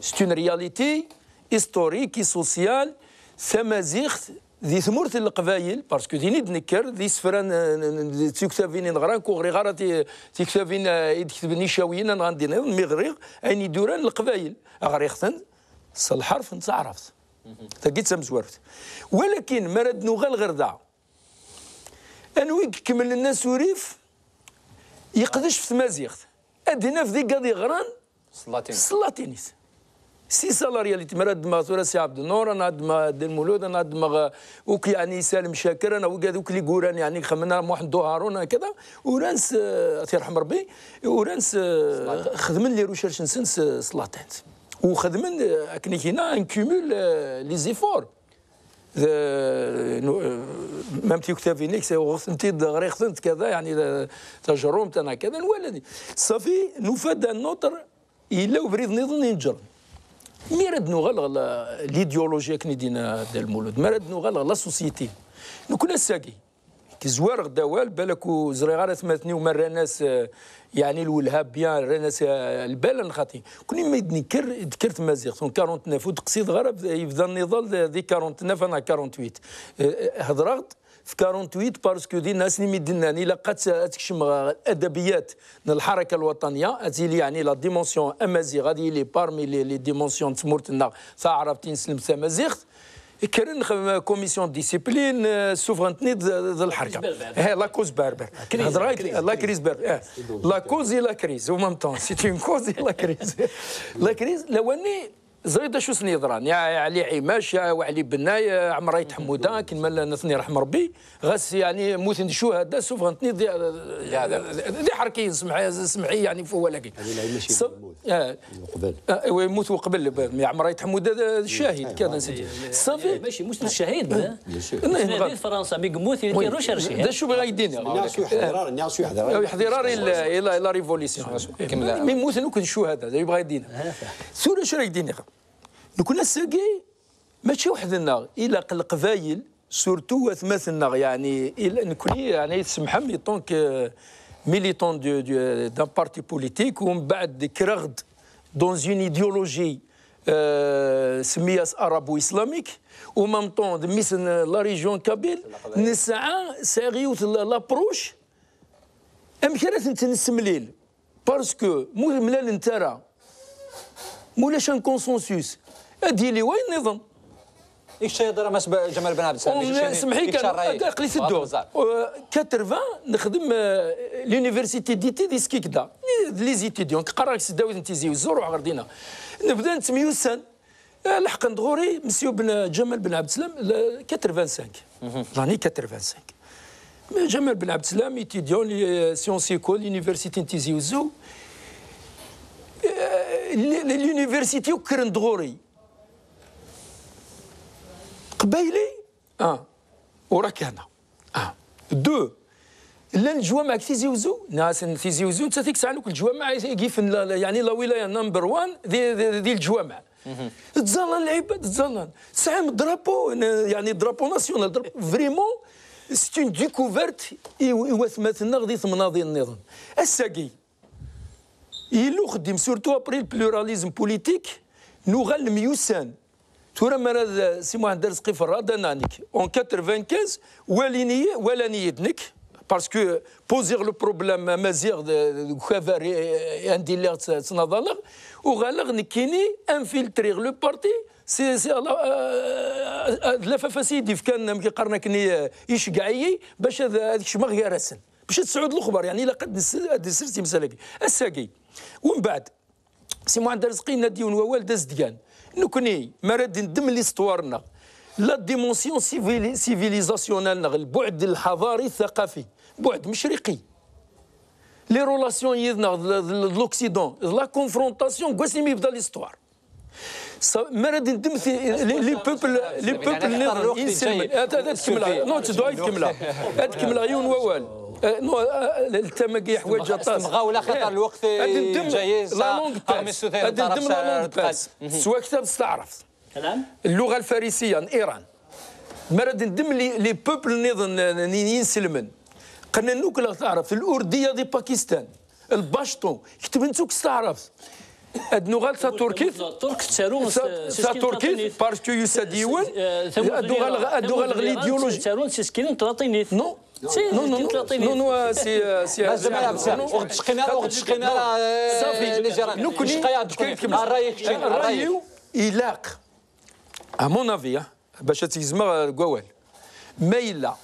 C'est une réalité historique et sociale, tamaziɣt di tmurt n Leqbayel, parce que din i d-nekker, d isefra n, n, n, d tiktabin i neɣra, nekk ur ɣriɣ ara ti-, tiktabin, eh, i d-ketben Icawiyen, neɣ anda nniḍen, mi ɣriɣ ayen i d-uran Leqbayel, ɣriɣ-ten s lḥerf n taɛrabt. Tagi d tamezwarut. Walakin, mi ara d-nuɣal ɣer da, anwa i ikemmlen asurif yeqdec f tmaziɣt? Ad d-naf d igad yeɣran s latinit. S latinit. C'est ça la réalité. Mi ara ddmeɣ tura Si Ɛebdennur, ana ddmeɣ Dda Lmulud, ana ddmeɣ, eh, akk, yeɛni, Salem Caker, ana wigad akk li yuran, yeɛni, xemmen Muḥend Uharun, hakada, uran s, eh, ad t-yerḥem Rebbi, uran s, eh, xedmen les recherches-nsen s, s latinit. U xedmen, eh, akken i k-yenna, un cumul, eh, les efforts. D-, nu-, même tiktabin-ik, uɣeɣ-tent-id, ɣriɣ-tent, kada, yeɛni, d-, tajerrumt, ana kada, nwala di. Safi, nufa-d un autre, yella ubrid nniḍen ineǧren. Mi ara d-nuɣal ɣer la, l'idéologie, akken i d-yenna Dda Lmulud, mi ara d-nuɣal ɣer la société. Nekkni ass-agi, zwareɣ-d awal, balak ur ẓriɣ ara atmaten-iw ma rran-as, eh, yeɛni lwelha bien, rran-as, eh, lbal, neɣ xaṭi. Kuni mi d-nekker, d-tekker tmaziɣt, en quarante-neuf, ur d-qsideɣ ara bd-, yebda nniḍen di, di quarante-neuf neɣ quarante-huit. Eh, eh, hedreɣ-d f quarante-huit parce que dinna asmi mi d-nnan ilaq ad t-, ad tekcem ɣer adabiyat n lḥaraka lwaṭaniya, ad tili yeɛni la dimension amaziɣ, ad yili parmi les, les dimensions n tmurt-nneɣ taɛrabt i neslem tamaziɣt. Kkren, xedmen commission de discipline, eh, ssufɣen-ten-id d, d lḥerka. Eh, la cause berbère. Hedreɣ-ak, la crise berbère. Eh, la cause et la crise, en même temps. C'est une cause et la crise. La crise, lawan-nni, ẓriɣ d acu sen-yeḍran. Ya Ɛli Ɛimac, ya Waɛli Bennay, ya Ɛmer Ayt Ḥemmuda, akken ma llan, ad ten-yerḥem Rebbi. Ɣas, yeɛni, mmuten d ccuhada, ssufɣen-ten-id d, d, d iḥerkiyen, semḥ-, semḥ-iyi, yeɛni, f wawal-agi. Ɛli Ɛimac yemmut. Eh, Uqbel. Ah, iwa, yemmut uqbel, mi Ɛmer Ayt Ḥemmuda d, d ccahid, kan, nsiɣ. Safi. Mačči yemmut d ccahid, eh? Bien sûr. Di Fransa, mi yemmut, il était recherché, d acu bɣiɣ ad ak-d-iniɣ? Nniɣ-as ur yeḥḍir ara, nniɣ-as ur yeḥḍir ara. Ur yeḥḍir ara i la, i la, i la révolution. Kemmel. Mi mmuten akk d ccuhada, d acu bɣiɣ ad ak-d-iniɣ. Tura acu ara ak-d-iniɣ? Nekkni ass-agi, mačči weḥd-nneɣ, ilaq Leqbayel, surtout watmaten-nneɣ, yeɛni, il-, nekkni, yeɛni, tsemḥem, en tant que militant de, de, d'un parti politique, u mbeɛd kkreɣ-d dans une idéologie, euh, semmi-as arabo-islamique, u en même temps, d mmi-s n la région kabyle, nesɛa, sɛiɣ yiwet l-, l'approche, amek ara tent-nessemlil? Parce que mu mlalent ara, mulac un consensus, ad yili wayen nniḍen. Ikcayeḍ ara Mass Ǧamal Ben Ɛebdeslam. Semḥi kan, aql-i tedduɣ. Euh, quatre-vingts, nexdem, euh, l'université d'été di Skikda. D les étudiants, qqareɣ s tdawit n Tizi Uzzu, ruḥeɣ ɣer dinna. Nebda nettemyussan. Eh, leḥqen-d ɣur-i Monsieur Ben, Ǧamal Ben Ɛebdeslam, le quatre-vingt-cinq. L'année quatre-vingt-cinq. Jamal Ben Abdeslam, étudiant, li- sciences éco, l'université n Tizi Ouzou. Euh, li- li- l'université ukkren-d ɣur-i. Qbayli, un, ur akka. Un. Deux, llan leǧwameɛ deg Tizi Ouzou, nniɣ-asen Tizi Ouzou, nettat i yesɛan akk leǧwameɛ i yifen la, la, yeɛni la wilaya number one di, di, di leǧwameɛ. Ttẓallan lɛibad, ttẓallan. Tesɛam drapeau, n- yeɛni drapeau national, drapeau. Vraiment, c'est une découverte i, i watmaten-nneɣ di temnaḍin nniḍen. Ass-agi, yella uxeddim, surtout après le pluralisme politique, nuɣal nemyussan. Tura mi ara d Si Muḥend Arezqi Ferrad, ana nekk, en quatre-vingt-quinze, walin-iyi, walan-iyi-d nekk, parce que poser le problème amaziɣ de- deg ukabar, eh, anda i lliɣ tt- ttnaḍaleɣ, uɣaleɣ nekkini infiltriɣ le parti, c'est c'est la euh, euh, d lafafas i yi-d-ifkan, amek i qqaren akkenni, euh, iceggeɛ-iyi bac ad ad kecmeɣ gar-asen, bac ad tesɛuḍ lexbar, yeɛni ilaq ad d-nessers timsal-agi. Ass-agi, umbeɛd, Si Muḥend Arezqi yenna-d yiwen wawal d azedgan. Nekni, mi ara d-neddem l'histoire-nneɣ, la dimension civili- civilisationnelle-nneɣ, lbuɛd lḥadari, thaqafi, buɛd mecreqi, les relations yid-neɣ d- d- d l'Occident, d la confrontation, deg wasmi yebda l'histoire. Mi ara d-neddem ti- les les peuples, les peuples nniḍen inselmen. Ad ad kemmleɣ. Non, tteddu ad kemmleɣ. Ad kemmleɣ yiwen wawal. Eh, non, eh, eh, le thème-agi yeḥwaǧ aṭas. Temɣawla, xaṭer lweqt ad neddem la langue perse. Ad neddem la langue perse. Tettwaktab s taɛrabt. Lluɣa lfarisiya n Iran. Mi ara d-neddem les peuples nniḍen n yinselmen, qqnen akk la taɛrabt, l'urdiya di Pakistan, lbacṭu, ketben-tt akk s taɛrabt. Ad nuɣal taturkit. Taturkit, parce que yusa-d yiwen. Ad uɣaleɣ, ad uɣaleɣ l'idéologie. Ttarun s isekkilen n tlaṭinit. Non. Non, non, non, non, non, c'est, euh, c'est, c'est, ur ɣ-d-cqin ara, ur ɣ-d-cqin ara. Safi. Nekni, ṛṛay-iw ilaq, à mon avis, bac ad tt-gezmeɣ deg wawal, ma yella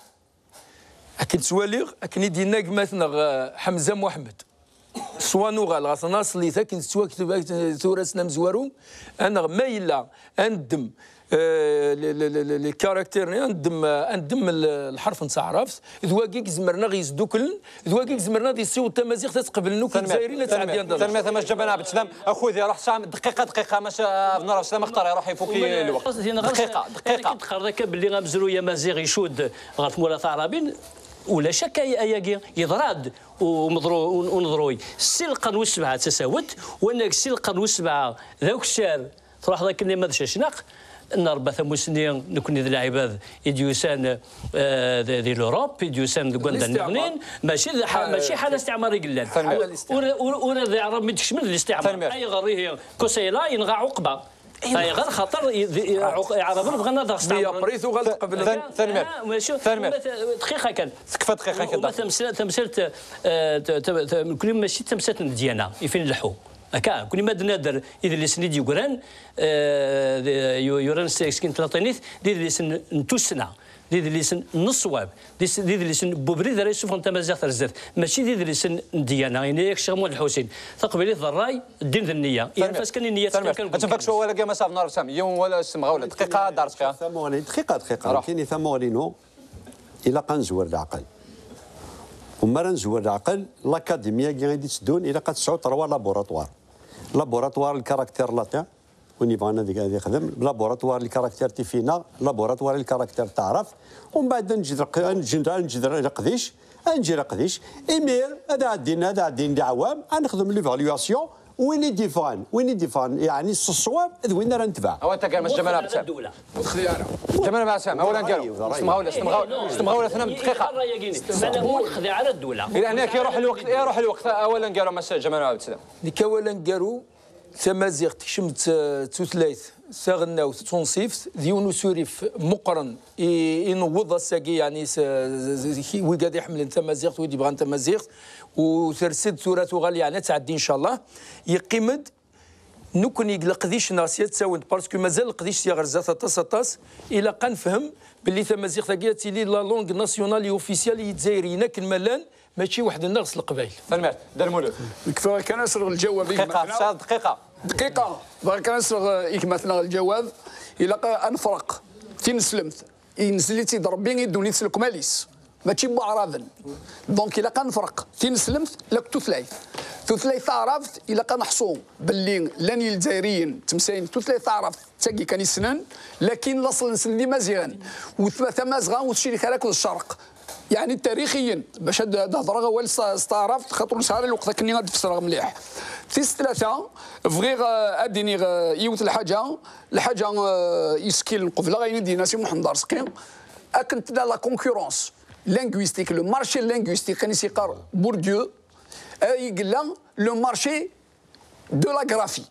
akken ttwaliɣ, akken i d-yenna gma-tneɣ, eh, Ḥemza Muḥemmed, swa nuɣal ɣer tnaṣlit akken tettwakteb, akken tura-s n amezwaru, aneɣ ma yella ad neddem, eh, le- le- le- le- le caractère-nni, ad neddem, eh, ad neddem l- lḥerf n taɛrabt, d wagi i izemren ad ɣ-yesduklen, d wagi i izemren ad yessiweḍ tamaziɣt ad tt-qeblen akk Izzayriyen, ad tɛeddi anda. Tanemmirt, tanemmirt a Mass Ǧamal Ɛebd Slam. Akud iruḥ, tesɛam dqiqa, dqiqa, Mass Abdennur Ɛebd Slam, axaṭer iruḥ ifuk lweqt. Dqiqa, dqiqa. Teqqareḍ akka belli amezruy amaziɣ icudd ɣer tmura taɛrabin, ulac akka ay- ayagi, yeḍra-d umeḍru- un- uneḍruy. Si lqern wis sebɛa d tasawet, wanag si lqern wis sebɛa d akessar, truḥeḍ akken ma d cacnaq, neṛba tamusni, nekni d lɛibad i d-yusan, eh, di di l'Europe, i d-yusan deg wanda nneɣnin, mačči d ḥa- mačči ḥala istiɛmar i yellan. Ur ur ur d iɛraben i d-kecmen d listiɛmar. Ayɣer ihi Kusayla yenɣa Ɛuqba? Ayɣer? Xaṭer i- d- i- Ɛuq- Iɛraben bɣan ad aɣ-steɛmren. Après tuɣal teqbel. Tanemmirt. Ah, mačči- Tanemmirt. Uma ta- dqiqa kan. Tekfa dqiqa kan. Uma tamsalt, tamsalt, eh, ta- ta- ta- nekni mačči d tamsalt n ddyana i fin nleḥḥu. Akka, nekni ma d-nader idlisen i d-yegran, eh, d- yu- yuran s s- s tlaṭinit, d idlisen n tussna, d idlisen n ṣṣwab, d is- d idlisen n ubrid ara yessufɣen tamaziɣt ar zdat, mačči d idlisen n ddyana. Yenna-yak Ccix Muḥend Lḥusin, taqbaylit d ṛṛay, ddin d nniya. Tanemmirt. Yerfa-as kan i nniya. Tanemmirt. Ad tenfak s wawal-agi a Mass Abdennur Ɛebd Slam. Yiwen wala s temɣawla. Dqiqa, dar dqiqa. Tamuɣli, dqiqa, dqiqa. Ruḥ. Nekkini tamuɣli-inu, ilaq ad nezwer leɛqel. U mi ara nezwer leɛqel, l'akadimi-agi i d-itteddun, ilaq ad tesɛu trois laboratoires. Laboratoire le caractère latin, win yebɣan ad ad yexdem, laboratoire le caractère tifinaɣ, laboratoire le caractère taɛrabt, u mbeɛd ad neǧǧ leq- ad neǧǧ- ad neǧǧ leqdic, ad neǧǧ leqdic, imir ad ɛeddin, ad ɛeddin leɛwam, ad nexdem l'évaluation, win i d-yeffɣen, win i d-yeffɣen, yeɛni s ṣṣwab, d win ara netbeɛ. Awal tagar, Mass Ǧamal Ɛebd Slam. Ǧamal Ɛebd Slam, awal aneggaru. S temɣawla, s temɣawla, s temɣawla, tnam dqiqa. Ur texdiɛ ara ddula. Ila, hnak iruḥ lweqt, iruḥ lweqt, awal aneggaru, Mass Ǧamal Ɛebd Slam. Nekk awal aneggaru, tamaziɣt tekcem d t- d tutlayt taɣelnawt d tunṣibt, d yiwen usurif meqqren i i newweḍ ass-agi, yeɛni s- s- s- wigad iḥemmlen tamaziɣt, wid yebɣan tamaziɣt, u ters-d tura tuɣal, yeɛni ad tɛeddi ncallah. Yeqqim-d nekni deg leqdic-nneɣ sya d tawent, parce que mazal leqdic sya ɣer zdat aṭas, aṭas, ilaq ad nefhem belli tamaziɣt-agi ad tili la langue nationale et officielle i Yizzayriyen akken ma llan, mačči weḥd-nneɣ s Leqbayel. Tanemmirt. Dda Lmulud. Nekk bɣiɣ kan ad sreɣ lǧawab i gma-tneɣ. Dqiqa, tesɛiḍ dqiqa. Dqiqa. Bɣiɣ kan ad sreɣ, eh, i gma-tneɣ lǧawab. Ilaq ad nefreq tineslemt i inzel-itt-id Rebbi i ddunit s lekmal-is. mačči n waɛraben. Donc ilaq ad nefreq tineslemt la tutlayt. Tutlayt taɛrabt ilaq ad neḥṣu belli llan Izzayriyen ttmeslayen tutlayt taɛrabt d tagi kan i ssnen, lakin laṣel-nsen d imaziɣen. U tma-, tamazɣa ur tcirek ara akked ccerq. Yeɛni tarixiyen, bac ad, ad hedreɣ awal s, s taɛrabt, xaṭer ur nesɛi ara lweqt akkenni ad d-fesreɣ mliḥ. Tis tlata, bɣiɣ, eh, ad d-iniɣ, eh, yiwet lḥaǧa, lḥaǧa, eh, yeskil qebleɣ ayen i d-yenna Si Muḥend Arezqi, akken tella la concurrence linguistique, le marché linguistique, akken i s-yeqqar Bourdieu, eh, i yella le marché de la graphie.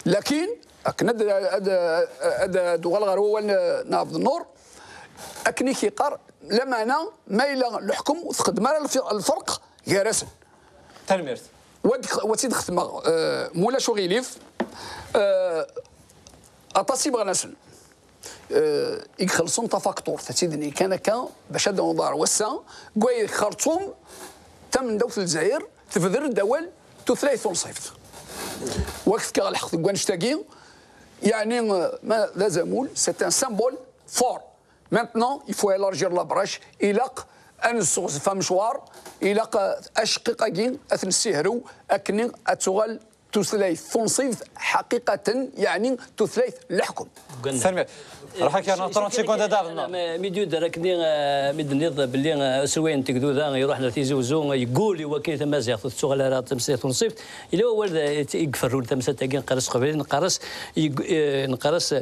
Lakin, akken ad, ad, ad, ad uɣaleɣ ɣer wawal n, n Ɛebd Nnur, akken i k-yeqqar, lameɛna ma yella leḥkem ur txeddem ara lfi-, lferq gar-asen. Tanemmirt. Wa d-, wa tt-id-xetmeɣ, eh, mulac uɣilif, eh, aṭas ibɣan-asen, eh, i ixellṣen tafakturt, ad tt-id-nini kan akka, bac ad d-naweḍ ɣer wass-a, deg wayeg Xerṣum, tamendawt n Lezzayer, tebder-d awal tutlayt tunṣibt. Wa k-fkeɣ lḥeqq deg wannect-agi, yeɛni, eh, ma d azamul, c'est un symbole fort. Maintenant, il faut élargir la brèche, ilaq ad nesseɣzef amecwar, ilaq, eh, aceqqiq-agi ad t-nessihrew akken ad tuɣal tutlayt tunṣibt ḥaqiqatan, yeɛni tutlayt n leḥkem. Tanemmirt. Ruḥ akka, trente secondes ad d-aɣen. Mi d-yudder akken, eh, mi d-tenniḍ belli, eh, aselway n tegduda iruḥen ar Tizi Uzzu, yeggul i wakken tamaziɣt ur tettuɣal ara d tameslayt tunṣibt. Yella wawal, eh, i iferrun tamsalt-agi, neqqar-as s teqbaylit, neqqar-as, yeg-, eh, neqqar-as,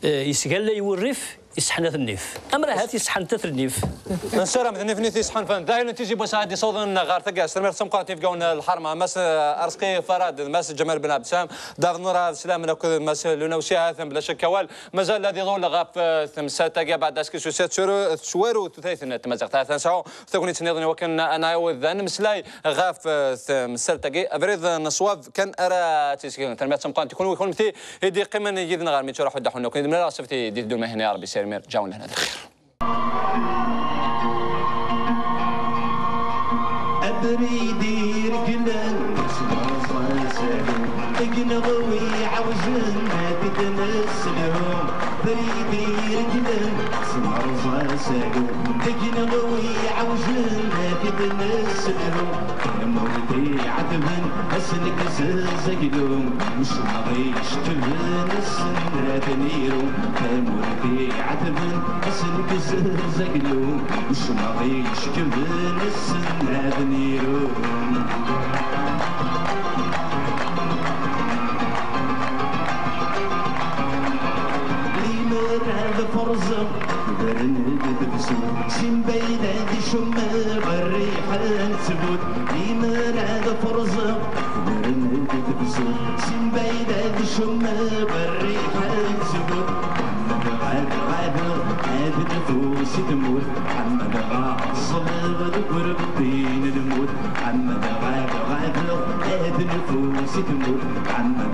eh, yesgallay wurrif, iseḥnat nnif. Amrahat iseḥnat nnif. Nessaram d nnif-nni tisḥanfan. D ahil n Tizi Wezzu ad d-isawḍen ɣer taggast. Tanemmirt tameqqrant i yifgawen n lḥerma. Mass, eh, Arezqi Farad, Mass Ǧamal Ben Abdeslam, Dad Nura Slam akked Mass Luna Usihat, bla cekk awal. Mazal ad iḍul ɣef, eh, temsalt-agi, beɛd askisu s tettwaru tutlayt n tmaziɣt. Ad nesɛu tagnit nniḍen i wakken ad nɛawed ad nemmeslay ɣef, eh, temsalt-agi. Abrid n ṣṣwab kan ara tt-iseglen. Tanemmirt tameqqrant i kunwi kunemti i d-yeqqimen yid-neɣ armi ttruḥ udaḥun akk. Ad nemlal ɣef ṣṣebti di tduma-hin, ya Ṛebbi, sirmir, ǧawnen. Abrid ireglen, s merẓ asalu, deg-neɣ wi iɛawjen ad d-nesselhu. Abrid ireglen, s merẓ asalu, deg-neɣ wi iɛawjen ad d-nesselhu. Tamurt iɛetben, ass-nnek s azaglu, ccmaḍ icekkben, ass-nni ad niru. Tamurt iɛetben, ass-nnek s azaglu, ccmaḍ icekkben, ass-nni ad niru. Limer ad ferẓeɣ, bren-d tefsut, simbayd ad icummeɣ rriḥa n ttbut. Limer ad ferẓeɣ, bren-d tefsut, simbayd ad icummeɣ rriḥa n ttbut. Ḥemmdeɣ ad ɣabeɣ, ad nfu si tmurt. Ḥemmdeɣ ad ẓẓleɣ deg urebbi n lmut. Ḥemmdeɣ ad ɣabeɣ, ad nfu si tmurt. Ḥemmdeɣ